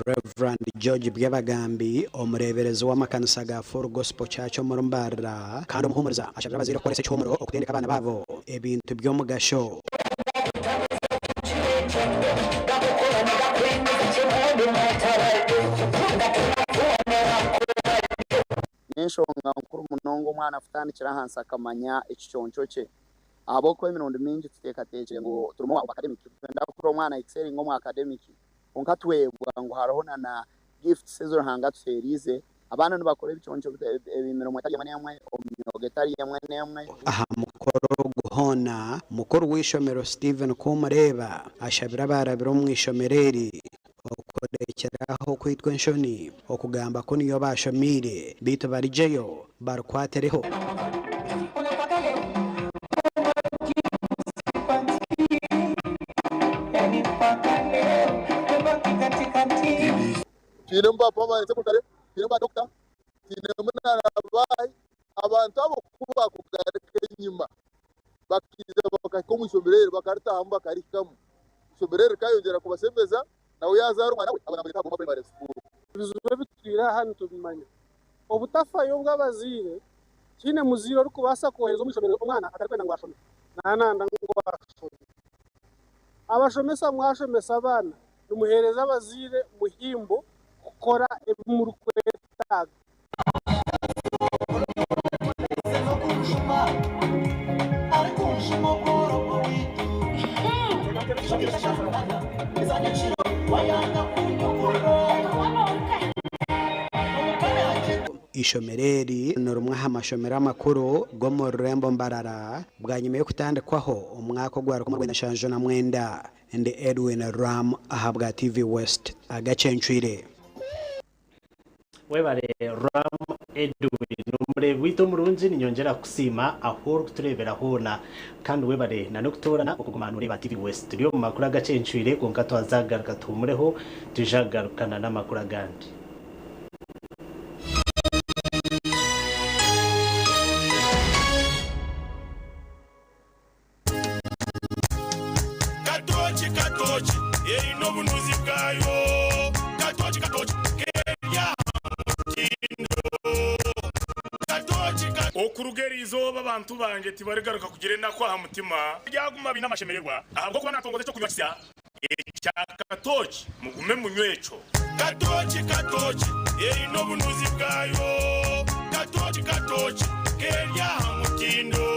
Rev. George Byabagambi, omureeberezi w'amakanisa ga Full Gospel Church omuri Mbarara kandi omuhuumuriza ashabire abazaire okukoresa ekihuumuro okutendeka abaana baabo ebintu by'omugasho. N'enshonga nkuru munonga omwana kutandikira ahansi akamanya ekiconco kye ahabw'okuba emirundi mingi tuteekateekire ngu turimu omu academic nitwenda kukura omwana excelling omu academic kwonka twebwa ngu hariho na na gifts ezi Ruhanga atuheeriize. Abaana nibakora ebiconco emirimo etari emwe n'emwe omu myoga etari emwe n'emwe. Aha mukoro ogu hoona, mukuru w'eishomero Stephen Kumureeba ashabire abaarabire omu ishomero eri Okurekyera aho kwitwa enshoni okugamba ku niyo baashomiire, beitu barugyeyo barukwatireho. Twinemu ba permanent secretary, twinemu ba doctor, twinemu na baahi, abantu abo ku baakugaruka enyima bakaija bakahika omu ishomero eri bakaritahamu bakarihikamu, ishomero eri rikayongyera kubashemeza, nawe yaazaara omwana we aba naamureta aha Boma Primary School. Ebizibu ebi tutwire aha nitubimanya. Obutafayo bw'abazaire, tihaine muzaire orikubaasa kwohereza omu ishomero omwana atarikwenda ngu ashome, naananda ngu ashome. Abashomesa mwashomesa abaana, nimuheereza abazaire muhimbo kukora ebi murikwetaaga. Eishomero eri ni rimwe aha mashomero amakuru g'omu rurembo Mbarara bwanyima y'okutandikwaho omwaka ogwa 1979. Ndi Edwin Ram ahabwa TV West agacencwire. Webare Ram Edwin omureebi waitu omurungi ninyongyera kukusiima ahu orikutureebera hoona kandi webare na n'okutoorana okuguma noreeba TV West. Turi omu makuru agacencwire kwonka twaza kugaruka tuhumureho twija kugarukana n'amakuru agandi. Katoki katoki eine obunuzi bwayo Katoki katoki keri aha mutindo Katoki ka. Okuruga eri izooba abantu bangye tibarigaruka kugira enaku aha mutima. Baryaguma baine amashemererwa ahabw'okuba naatongoza eky'okunywa kisya ekya katoki. Mugume munywe ekyo. Katoki katoki eine obunuzi bwayo Katoki katoki keri aha mutindo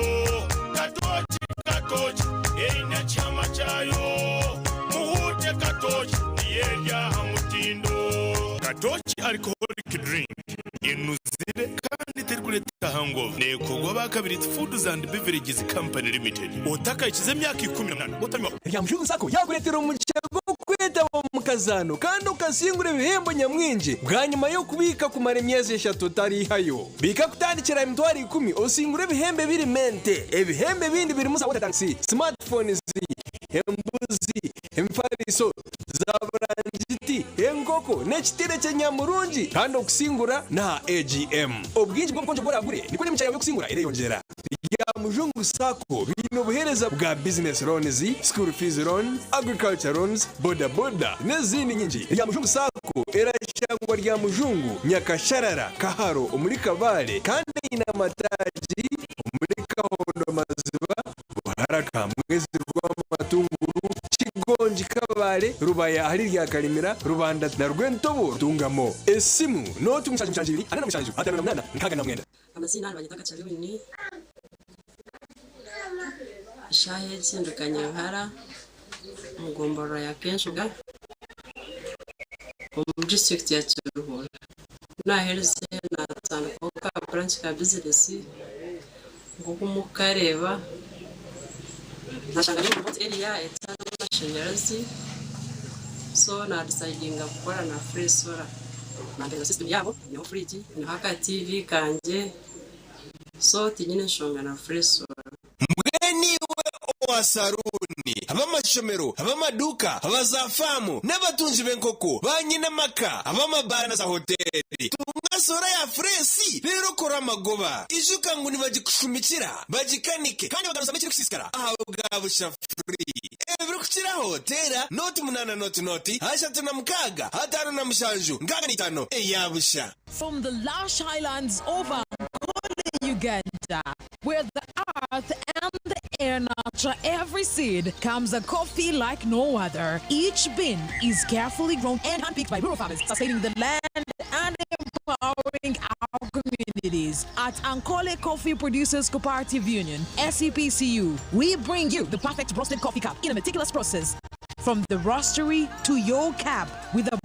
Katoki katoki eine ekihama kyayo Muhuute katoki niyo eri aha mutindo. Katoki Alcoholic Drink enuzire kandi terikureeta hangover. Neekorwa aba Kabiriiti Foods and Beverages Company Limited. Otakahikize emyaka 18 otanywaho. Ryamushungu Sacco yaakureetera omugisha gw'okwetaba omu kazaano kandi okasingura ebihembo nyamwingi bwanyima y'okubiika kumara emyezi eshatu otariihayo. Biika kutandikira aha 100,000 osingure ebihembo ebirimu ente. Ebihembo ebindi birimu za water tanks, smartphones, embuzi, emifariso, za burangiti, enkoko n'ekitebe ky'enyamurungi kandi okusingura n'aha AGM. Obwingi bw'obukonjo obu oraagure nikwo n'emigisha yaawe y'okusingura ereyongyera. Rya Mujungu Sacco baine obuheereza bwa Business Loans, School Fees Loan, Agriculture Loans, Boda Boda n'ezindi nyingi. Rya Mujungu Sacco erashangwa Rya Mujungu, Nyakasharara, Kaharo omuri Kabale kandi eine amataagi omuri Kahondo Maziba, Buharaka, Mwezi Rwamatunguru, Kigongi Kabale, Rubaya ahari Ryakarimira, Rubanda na Rwentobo Ntungamo. Esimu nooti 7 7 47 58 69. Amaziina nibanyeta Kakyari Winnie. Eshaaha egi ndi Kanyankara. omu gomborora ya Kenshoga omu disiturikiti ya Kiruhura. Ku naaherize naatandikaho ka branch ka bizinesi nk'oku murikukareeba naashanga ndi omu remote area etarimu mashanyarazi so naadisaidinga kukora na free solar. Bampereza system yaabo, nyineho fridge, nyineho aka TV kangye so tinyine nshonga na free solar. Mbwenu iwe owa saruuni, ab'amashomero, ab'amaduuka, aba zaafaamu, n'abatungi b'enkoko, baanyinamaka, ab'amabaara na zaahoteeri, tunga soora ya fureesi reero okore amagoba. Ijuka ngu nibagikushumikira, bagikanike kandi bagaruzamu ekirikusiisikara ahabwa busha free. Ebirikukiraho teera nooti munaana nooti nooti 36 57 65 eya busha. From the lush highlands of Ankole, Uganda, where the earth and the air nurture every seed, comes a coffee like no other. Each bean is carefully grown and handpicked by rural farmers, sustaining the land and empowering our communities. At Ankole Coffee Producers Cooperative Union, SCPCU, we bring you the perfect roasted coffee cup in a meticulous process. From the roastery to your cup with a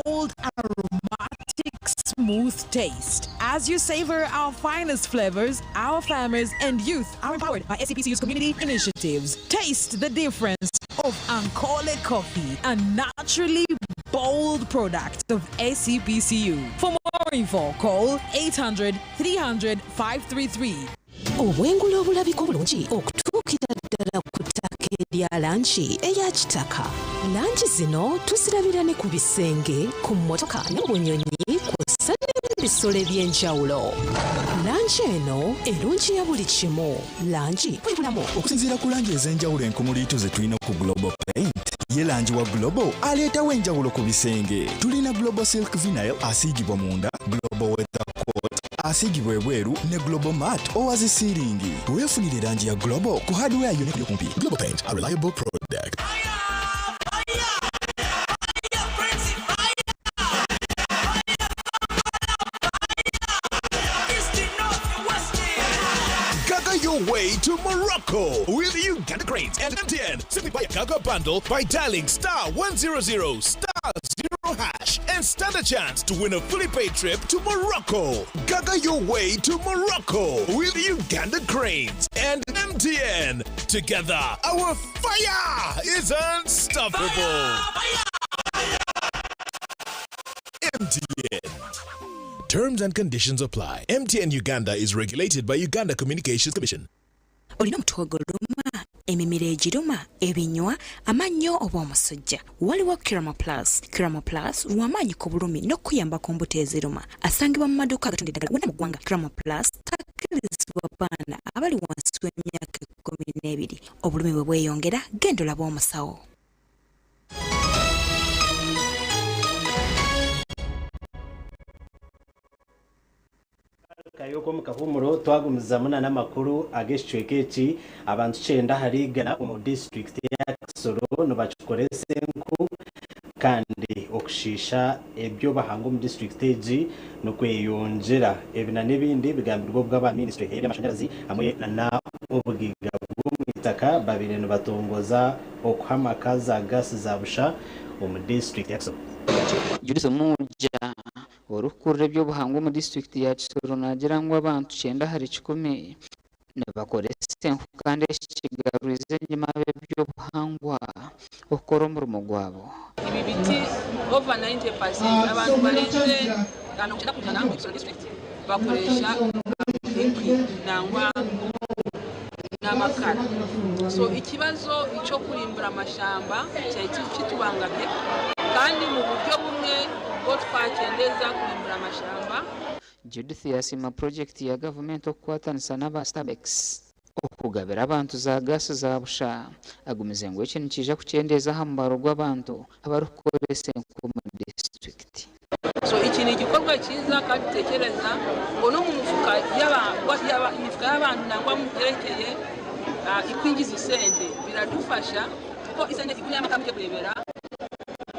bold, aromatic, smooth taste. As you savor our finest flavors, our farmers and youth are empowered by SCPCU's community initiatives. Taste the difference of Ankole Coffee, a naturally bold product of SCPCU. For more info, call 800 300 533. Obwengula obulabika obulungi okutuukira ddala ku ttaka erya langi eya kitaka. Langi zino tuzirabira ne ku bisenge, ku mmotoka ne mu bunyonyi kw'ossa n'ebisolo eby'enjawulo. Langi eno erungiya buli kimu. Langi bwe bulamu. Okusinziira ku langi ez'enjawulo enkumuliitu ze tulina ku Global Paint, ye langi wa Global aleetawo enjawulo ku bisenge. Tulina Global Silk Vinyl asiigibwa munda, Global Weather Coat asiigibwa ebweru ne Global Matte owa zi siiringi. Weefunire langi ya Global ku hardware yonna ekuli okumpi. Global Paint, a reliable product. Gaga your way to Morocco with Uganda Cranes and MTN. Simply buy a Gaga bundle by dialing star 100 star 0 hash and stand a chance to win a fully paid trip to Morocco. Gaga your way to Morocco with Uganda Cranes and MTN. Together, our fire is unstoppable. MTN. Terms and conditions apply. MTN Uganda is regulated by Uganda Communications Commission. Olina omutwe oguluma, emimiro egiruma, ebinywa, amannyo oba omusujja? Waliwo Kiramo Plus. Kiramo Plus lw'amaanyi ku bulumi n'okukuyamba ku mbuto eziruma. Asangibwa mu maduuka agatunda eddagala wonna mu ggwanga. Kiramo Plus takkirizibwa baana abali wansi w'emyaka 12. Obulumi bwe bweyongera, genda olabe omusawo. Kayoko omu kahuumuro twagumizamu na n'amakuru ag'ekicweka eki abantu kyenda ahari igana omu disiturikiti ya Kisoro nibakikoresa enku kandi okushiisha eby'obuhangwa omu disiturikiti egi nikweyongyera. Ebi na n'ebindi bigambirwe obwo aba minisitule ey'eby'amashanyarazi hamwe na obugaiga bw'omwitaka babaire nibatongoza okuha amaka za gaasi za busha omu disiturikiti ya Kisoro. Judith Omurya, Orikukurira eby'obuhangwa omu disiturikiti ya Kisoro naagira ngu abantu kyenda ahari kikumi nibakoresa enku kandi eki kigarurize enyima ab'eby'obuhangwa okukora omurimo gwabo. Ebi biti over 90% abantu barenze 90% omuri Kisoro district bakoresha enkwi nangwa n'amakara. So ekibazo eky'okurimbura amashamba kyari kitubangamire kandi mu buryo bumwe bwo twakyendeza kurimbura amashamba. Judith yasiima purojekiti ya gavumenti okukwatanisa n'aba Stabex okugabira abantu za gaasi za busha. Agumize ngu eki nikiija kukyendeeza aha mubaro gw'abantu abarikukoresa enku omu disiturikiti. So eki ni ekikorwa kiiza kandi tutekyereza ngu n'omu mifuka y'aba, emifuka y'abantu nangwa omu miterekyere ikwingiza esente biradufasha kuko esente igura y'amakara muke kurebera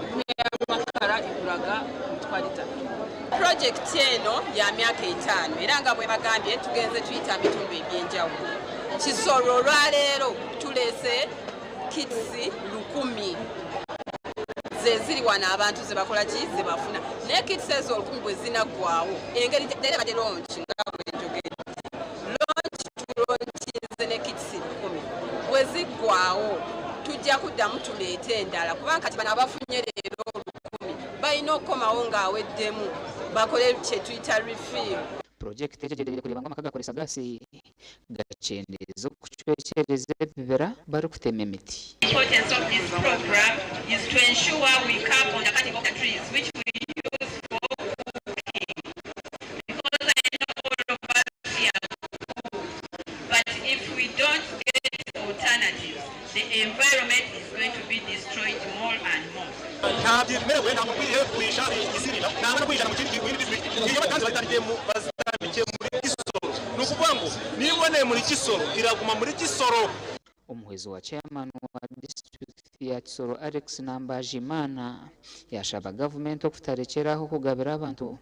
igura y'amakara iguraga emitwaro etatu. Purojekiti eno ya myaka etaano era nga bwe bagambye tugenze tuyita mu bitundu eby'enjawulo. Kisoro olwaleero tuleese kits 1000 ze ziri wano abantu ze bakola ki ze bafuna, naye kits ezo 1000 bwe zinaggwawo, engeri leero ebadde launch, nga bwe njogedde, launch tulaunchinze ne kits 1000, bwe ziggwawo tujja kuddamu tuleete endala, kubanga kati bano abafunye leero 1000 balina okukomawo ng'aweddemu bakole kye tuyita refill. Purojekiti egi egyendereire kureeba ngu amaka gakoresa gaasi gakyendeeza okucwekyereza ebibira barikutema emiti. Importance of this program is to ensure we curb on the cutting of the trees which we use for cooking. Because I know all of us here cook, but if we don't get alternatives, the environment is going to be destroyed more and more. Ntabyemerewe, ntabwo ukwiriye kugurisha izirira, ntabwo no kuyijana mu kindi gihugu, district. Iyo batanze bayitangiye mu bazitandikiye muri Kisoro, ni ukuvuga ngo niba iboneye muri Kisoro iraguma muri Kisoro. Omuhwezi wa chairman wa disiturikiti ya Kisoro Alex Nambajimana yashaba gavumenti okutarekyeraho kugabira abantu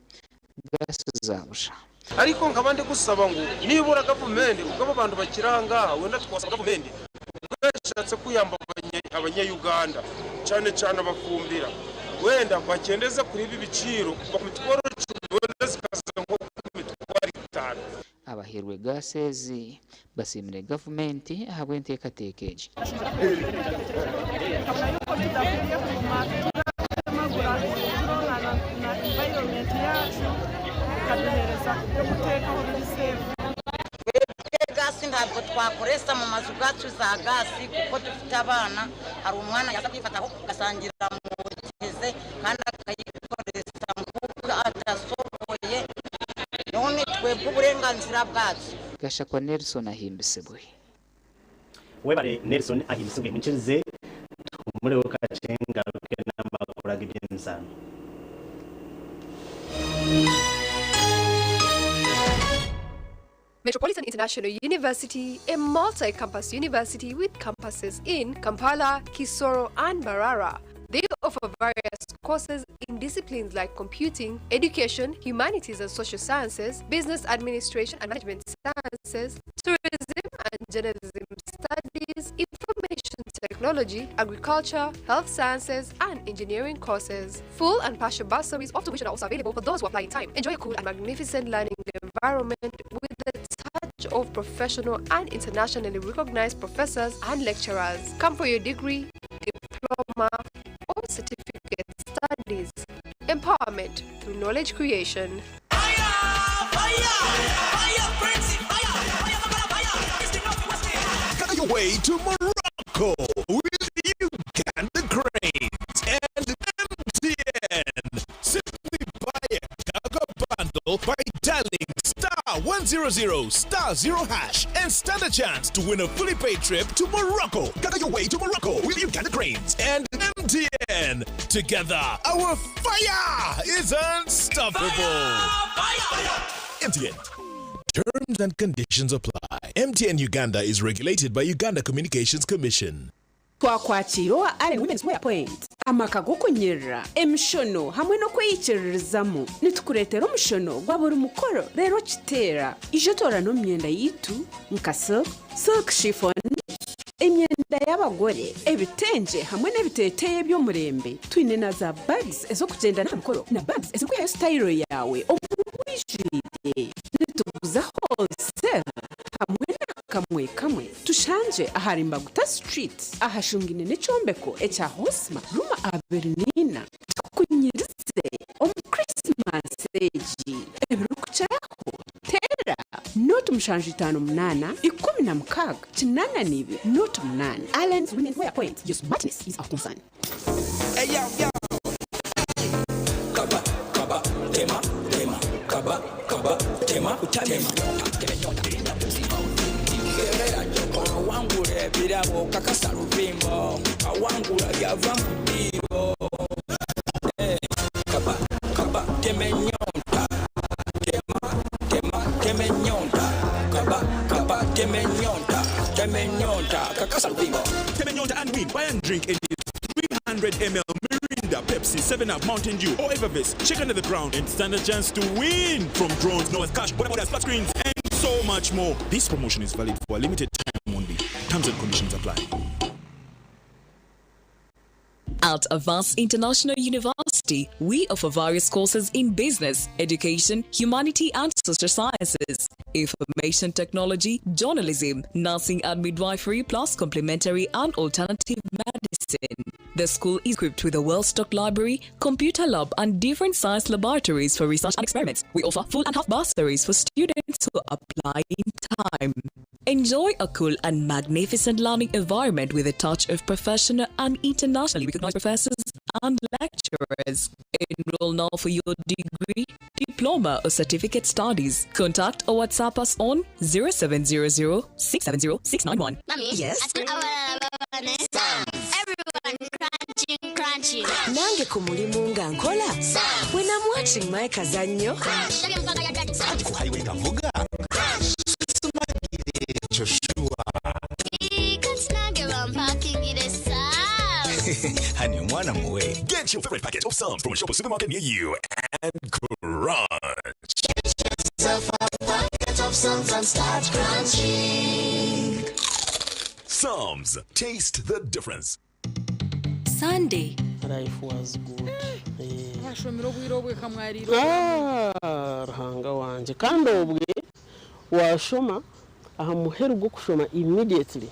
gaasi za busha. Ariko nkaba ndi gusaba ngo nibura gavumenti, ubwo abo bantu bakiri aha ngaha, wenda twasaba gavumenti ubwo yashatse kuyamba abanyayuganda, cyane cyane abafumbira, wenda bakendeze kuri ibi biciro kuva ku mitwaro 10, wenda zikaza nko ku mitwaro 5. Abahairwe gaasi ezi basiimire gavumenti ahabw'enteekateeka egi. Nkabona yuko tudakwiriye kuguma turatemagura turonana na environment yacu, ikaduhereza ibyo gutekaho biri safe. Twebwe gasi ntabwo twakoresha mu mazu yacu za gasi, kuko dufite abana. Hari umwana yaza kwifataho ugasangira mugeze, kandi akayikoresha nk'uko atashoboye. None twebwe uburenganzira bwacu. Gashakwa Nelson ahimbisibwe. Webale Nelson ahimbisibwe. Munkirize tumureho kakye ngaruke n'amakuru ag'eby'emizaano. Metropolitan International University, a multi-campus university with campuses in Kampala, Kisoro, and Mbarara. They offer various courses in disciplines like computing, education, humanities and social sciences, business administration and management sciences, tourism and journalism studies, information technology, agriculture, health sciences, and engineering courses. Full and partial bursaries of tuition are also available for those who apply in time. Enjoy a cool and magnificent learning environment with the touch of professional and internationally recognized professors and lecturers. Come for your degree, diploma, or certificate studies. Empowerment through knowledge creation. Got your way to Morocco with Uganda Cranes and MTN. Simply buy a Gaga bundle by dialing star 100 star 0 hash and stand a chance to win a fully paid trip to Morocco. Gather your way to Morocco with Uganda Cranes and MTN. Together, our fire is unstoppable. MTN. Terms and conditions apply. MTN Uganda is regulated by Uganda Communications Commission. Twakwakiira owa Allen Women's Wear Point, amaka g'okunyirira emishono hamwe n'okweyikiririzamu. Nitukureetera omushono gwa buri mukoro reero kiteera ija toorana omu myenda yaitu nka silk, silk chiffon, emyenda y'abagore, ebitengye hamwe n'ebiteeteeyi eby'omurembe. Twine na za bags ez'okugyenda n'aha mikoro na bags ezirikwihayo sitayiro yaawe omu bwijwire. Nituguza wholesale hamwe na kamwe kamwe. Tushangye ahari Mbaguta Street, ahashungine n'ekyombeko ekya Hosma Ruma Aberinina. Tukunyirize omu Christmas egi. Ebirikukiraho teera 0758 16 82 08. Allen's Women's Wear Point. Your smartness is our concern. Hey, yo, yo. Kaba, kaba, tema, tema, kaba, kaba, tema, tema. Awangula ebirabo kakasa luvimbo, awangula byava mu ddiiro. Kaba, kaba, tema ennyonta, tema, tema, tema ennyonta, kaba, kaba, tema ennyonta, tema ennyonta, kakasa luvimbo. Tema ennyonta and win. Buy and drink a 300 ml Mirinda, Pepsi, 7-Up, Mountain Dew, or Evervest. Check under the ground and stand a chance to win. From drones, Noah's cash, boda flat screens, and so much more. This promotion is valid for a limited time only. Terms and conditions apply. At Avance International University, we offer various courses in business, education, humanity and social sciences, information technology, journalism, nursing and midwifery, plus complementary and alternative medicine. The school is equipped with a well-stocked library, computer lab, and different science laboratories for research and experiments. We offer full and half bursaries for students who apply in time. Enjoy a cool and magnificent learning environment with a touch of professional and internationally recognized professors and lecturers. Enroll now for your degree, diploma, or certificate studies. Contact or WhatsApp us on 0700 670 691. Mommy, Yes? Everyone crunching, crunching. Nange ku mulimu nga nkola when I'm watching my kazannyo. Ku highway nga nvuga Joshua. Kati nange bampakingire Sam's. Honey, omwana muwe. Get your favorite packet of Psalms from a shop or supermarket near you and crunch. Yourself a packet of Psalms and start crunching. Psalms. Taste the difference. Sunday. Life was good. Abashomera obwire obweka mwarire. Ah, Ruhanga wanje, kandi obwe washoma aha muheru gw'okushoma, immediately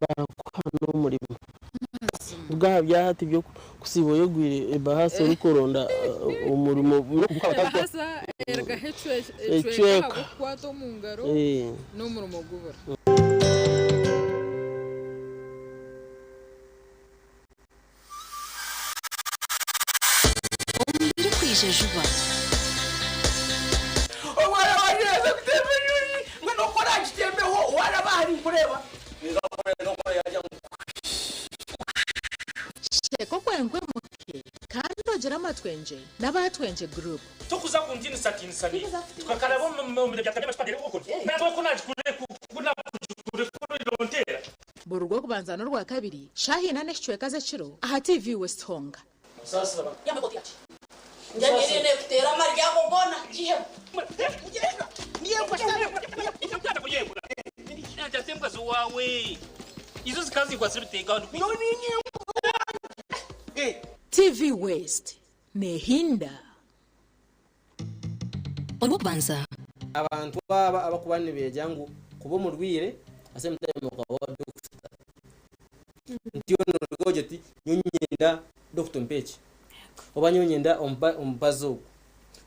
barakuha n'omurimo bwaha byahati byo kusiba oyegwire ebahasa orikuronda omurimo. Ebahasa ergaho Ecweka. ecweka ahabw'okukwata omu ngaro n'omurimo gubura. Omubiri kwija juba. Omwana wange yaza kutemba enyonyi ngo nokora akitembeho waraba hari nkureba. Sheko kwenkwe muke kandi ogira amatwenje n'abatwenje group. Tukuza kuntinisatiinisa tukakalaba omu byakadde bakitadde okwo natwe kunakikurekurondera. Buri rwokubanza n'orwa kabiri shahina n'ekicweka z'ekiro aha TV West Honga. Njanyirine kutera amaryago gona gihemu. Ate mukazi wawe izo zikazikwa zirutega. TV West nehinda. Olwokubanza. Abantu aba abakuba nibeja ngu kuba omurwire asemutime okaba dokita nti onogoje ti nyonyenda dokita mpeki oba nyonyenda omubazi ogwo,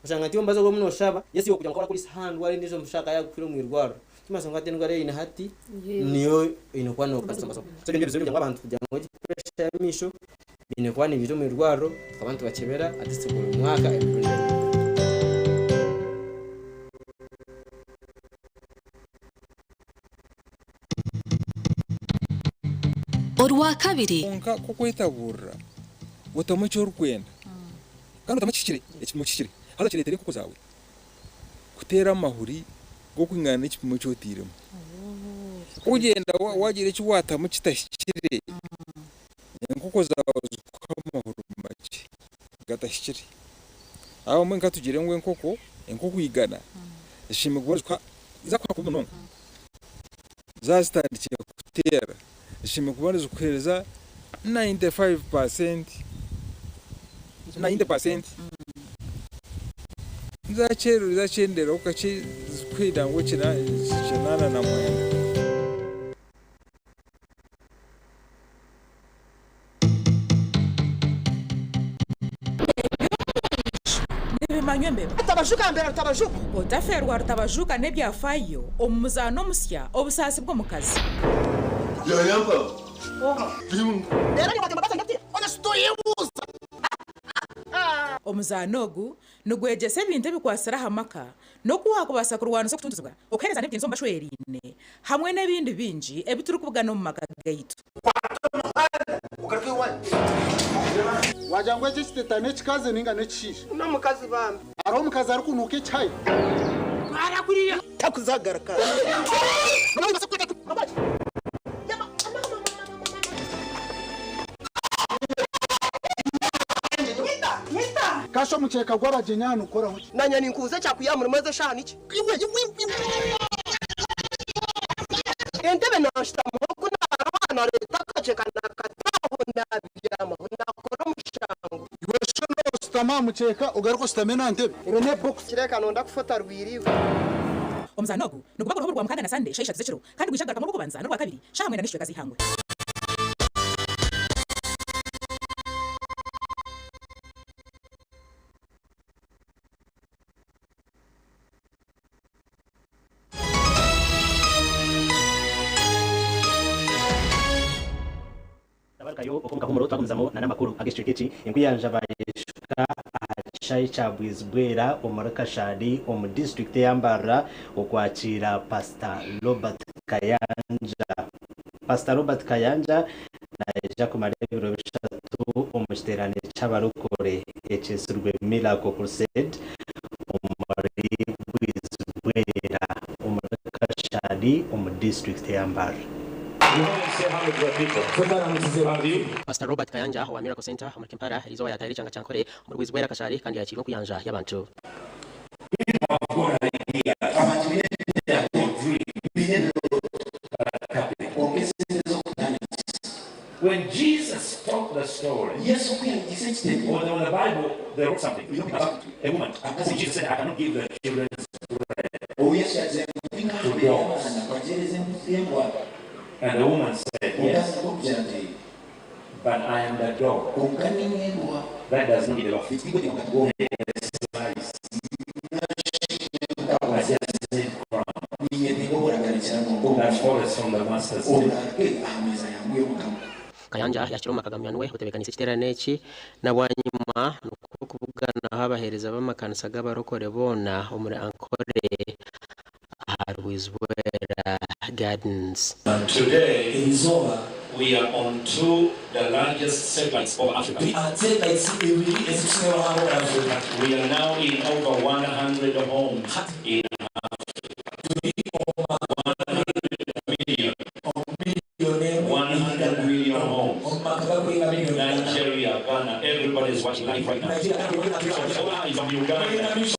oshanga nti omubazi ogwo munoshaba yesi okugira ngu akoresa ha ndwara endiijo omushaka yakukwire omu irwariro kimasa ngu ati endwara eine hati niyo eine kuba nokozesa. So ebyo bizibu abantu kugira ngu pressure y'amaisho biine kuba nibiija omu irwariro tukaba nitubakebera at least buri mwaka emirundi ebiri. Orwakabiri. Konka kukwetaburira otamu eki orikwenda kandi otamu ekihikire, ekipimo kihikire, haza kireetere enkoko zaawe kuteera amahuri g'okwingana n'ekipimo eki otairemu. Kugyenda wagira eki waatamu kitahikire, enkoko zaawe zikuha amahuri makye gatahikire. Abamwe nka tugire ngu enkoko 100 zishemereire kuba zikuha zakuha kubi munonga zaazitandikire kuteera zishemereire kuba nizikuheereza 95%, 90%, zakyenderaho kakye zikuhenda ngu 89. Nibimanywa embeba. Rutabajuka mbere rutabajuka. Otaferwa rutabajuka n'ebyafayo omu muzaano omusya obusaasi bw'omukazi. Yayamba. Rero ni bagamba ati ona situyibuza. Omuzaano ogu nigwegyesa ebintu ebikwasira aha maka n'okuwakubaasa kurwanisa okutuntuzibwa okuheereza n'ebitiinisa omu bashweriine hamwe n'ebindi bingi ebi turikubugana omu maka gaitu. Wagira ngu eki ekiteta n'ekikazi ninga n'ekishaija? N'omukazi bambi. Hariho omukazi arikunuuka ekihayi. Arakuriya. Takuzagaruka. Kasho omukyeka gw'abagyenyi aha nukoraho ki? Nanye ninkubuza kyakuya murimo ezo shaaha niki? Entebe nanshutamaho ku naroha nareeta akakyeka nakataho nabyamaho nakora. Shutama aha mukyeka ogaruke oshutame n'aha ntebe. Ebe n'ebox. Kireka nonda kufa otarwiriwe. Omuzaano ogu niguba guriho buri Rwamukaaga na Sande shaaha ishatu z'ekiro kandi gwija kugarukamu Orwokubanza n'Orwakabiri shaaha mwenda n'ekicweka z'eihangwe. Tabarukayo omu kahumuro twagumizamu na n'amakuru ag'ekicweka eki. Enkuyanja bayeshuka aha kishaayi kya Bwizibwera omuri Kashari omu disiturikiti eya Mbarara okwakiira Pasita Robert Kayanja. Pasita Robert Kayanja naija kumara ebiro bishatu omu kiteerane ky'abarokore ekyetsirwe Miracle Crusade omuri Bwizibwera omuri Kashari omu disiturikiti eya Mbarara. Pastor Robert Kayanja owa Miracle Centre omuri Kampala eriizooba yaatahire ekyanga kya Nkore omuri Bwizibwera Kashari kandi yakiirwa enkuyanja y'abantu. When Jesus told the story, or in the Bible, they wrote something about a woman. Jesus said, I cannot give the children's bread to dogs. And the woman said, Yes, but I am the dog. That does not eat off. Slice. I just need crumbs. That falls from the master's table. Kayanja yakira omu maka ga munywani we otebeekanise ekiteerane eki na bwanyima nikwo kubuganaho abaheereza b'amakanisa g'abarokore boona omuri Ankole aha Rwizibwera Gardens. Today, we are on two the largest satellites of Africa. We are now in over 100 homes in Africa. 100 million. 100 million homes. Nigeria, Ghana, everybody is watching live right now. So all eyes on Uganda. Which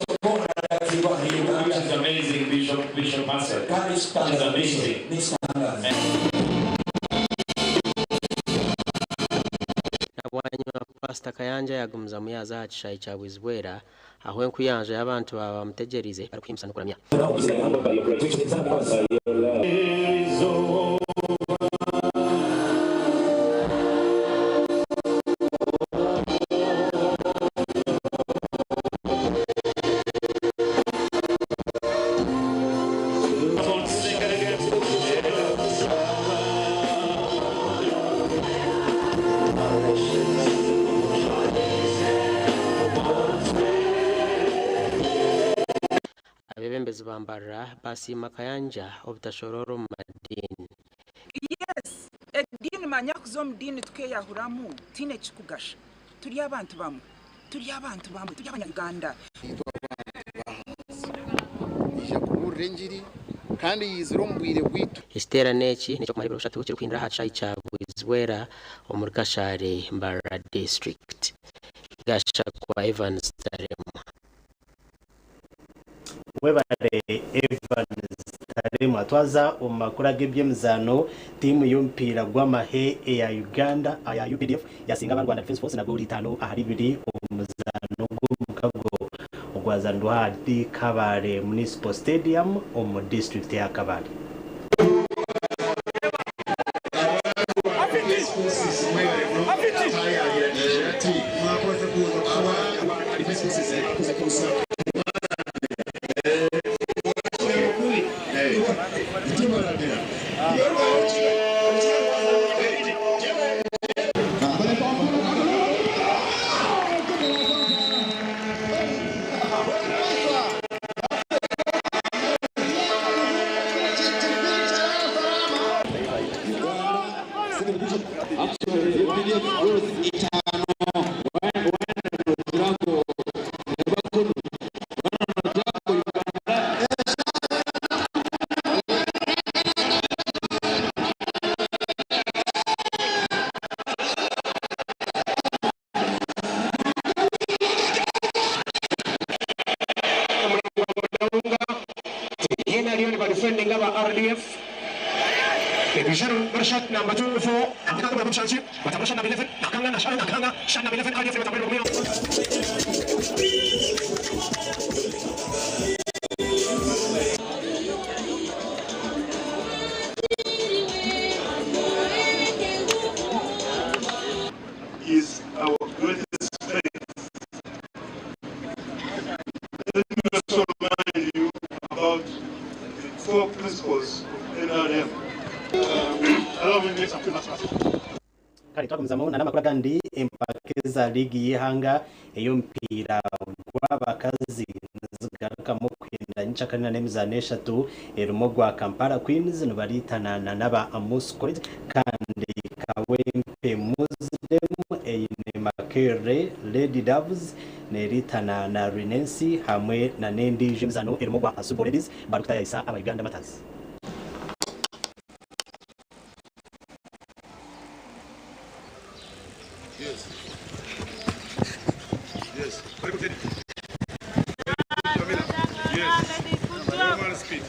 is amazing, Bishop Pastor. Which is amazing. Na bwanyima Pasita Kayanja yagumizamu yaaza aha kishaayi kya Bwizibwera ahu enkuyanja y'abantu baaba bamutegyereize barikuhimbisa n'okuramya. Abeebembezi ba Mbarara basiima Kayanja obutashoroora omu madiini. Yes, ediini manya kuza omu diini tukeyahuramu tihaine ekikugasha. Turi abantu bamwe, turi abantu bamwe, turi abanya-Uganda. Ija kubuurira engiri kandi eyizire omu bwire bwaitu. Ekiteerane eki n'eky'okumara ebiro bishatu kirikuhindura aha kishaayi kya Bwizibwera omuri Kashari, Mbarara District. Gashakwa Evans Taremwa. Webare Evans Taremwa. Twaza omu makuru ag'eby'emizaano, tiimu y'omupiira gw'amahe eya Uganda aya UPDF yasinga aba Rwanda Defence Force na goolo 5-2 omu muzaano gw'omukago ogwazanirwa ahari Kabale Municipal Stadium omu disiturikiti ya Kabale. core principles of NRM. Allow me to make some remarks. Kale twagumizamu n'amakuru agandi. Empaka eza liigi y'eihanga ey'omupiira gw'abakazi nizigarukamu kuhinda nyenkyakare n'emizaano 3 erimu ogwa Kampala Queens nibariitana n'aba Amus College, kandi Kawempe Muslim eine Makerere Lady Doves neriitana na Rinensi, hamwe na n'endiijo emizaano erimu ogwa Asubo Ladies barikutayayisa aba Uganda Martyrs. Yes. Yes. Very good. Yes. Normal speed.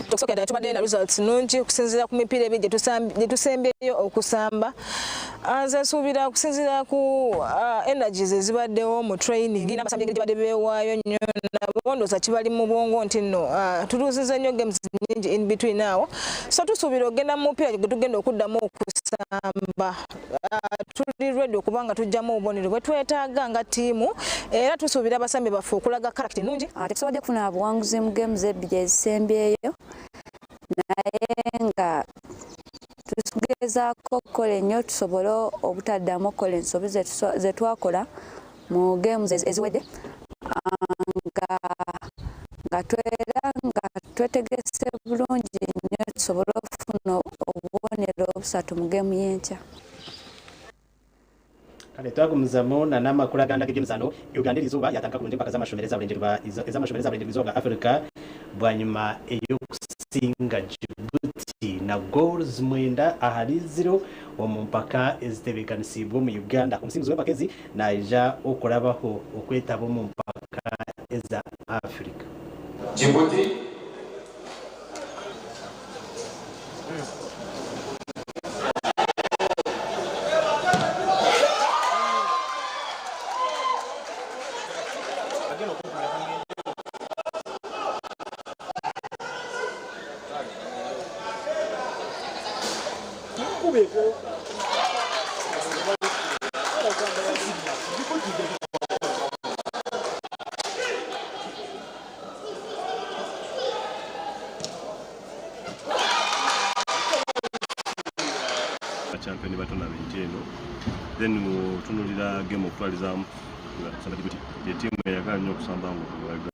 Okusooka ddala tubadde na results nnungi okusinziira ku mipiira ebiri gye tusembyeyo okusamba. Nze nsuubira okusinziira ku energies ezibaddewo mu training n'abasambi engeri gye badde beewaayo nnyo, nabo ndowooza kibali mu bwongo nti nno tuluuziza nnyo games nnyingi in between awo, so tusuubira okugenda mu mupiira gwe tugenda okuddamu okusamba tuli ready okubanga tujjamu obubonero bwe twetaaga nga ttiimu, era tusuubira abasambi baffe okulaga character ennungi. Tetusobodde kufuna buwanguzi mu games ebbiri ezisembyeyo, naye nga tugezaako okukola ennyo tusobole obutaddamu okukola ensobi ze twakola mu games eziwedde, nga twera nga twetegese bulungi nnyo tusobole okufuna obubonero obusatu mu geemu y'enkya. Kale twagumizamu n'amakuru agandi ag'ebyemizaano. Uganda eriizooba yatandika kurungi empaka z'amashomero ez'aburengyerwa-izooba bwa Africa bwanyima ey'okusinga Djibouti na goals 9-0 omu mpaka ezitebeekanisiibwe omu Uganda. Omusinguzi w'empaka ezi naija okurabaho okwetaba omu mpaka eza Africa. Djibouti. Champion ba tournament eno, then otunulira game okutwalizaamu nga kusamba Djibouti ye ttiimu eyagala nnyo okusamba nga okulaga,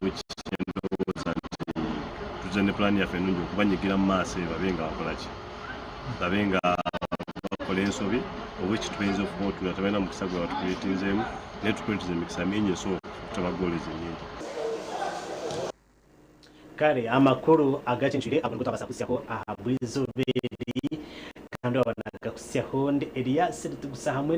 which ndowooza nti tuzze ne pulaani yaffe ennungi okubanyigira mu maaso eyo, babe nga bakola ki, babe nga bakola ensobi, oba ekituyinza okuba otunula tebalina mukisa gwe batukuleetinzeemu, naye tukuleetiza emikisa mingi esobola okutaba goals ennyingi. Kale amakuru agacencwire ago nigo twabasa kuhitsyaho aha bw'eizooba eri, kandi wabona gakuhitsyaho ndi Elias Ritugusa hamwe.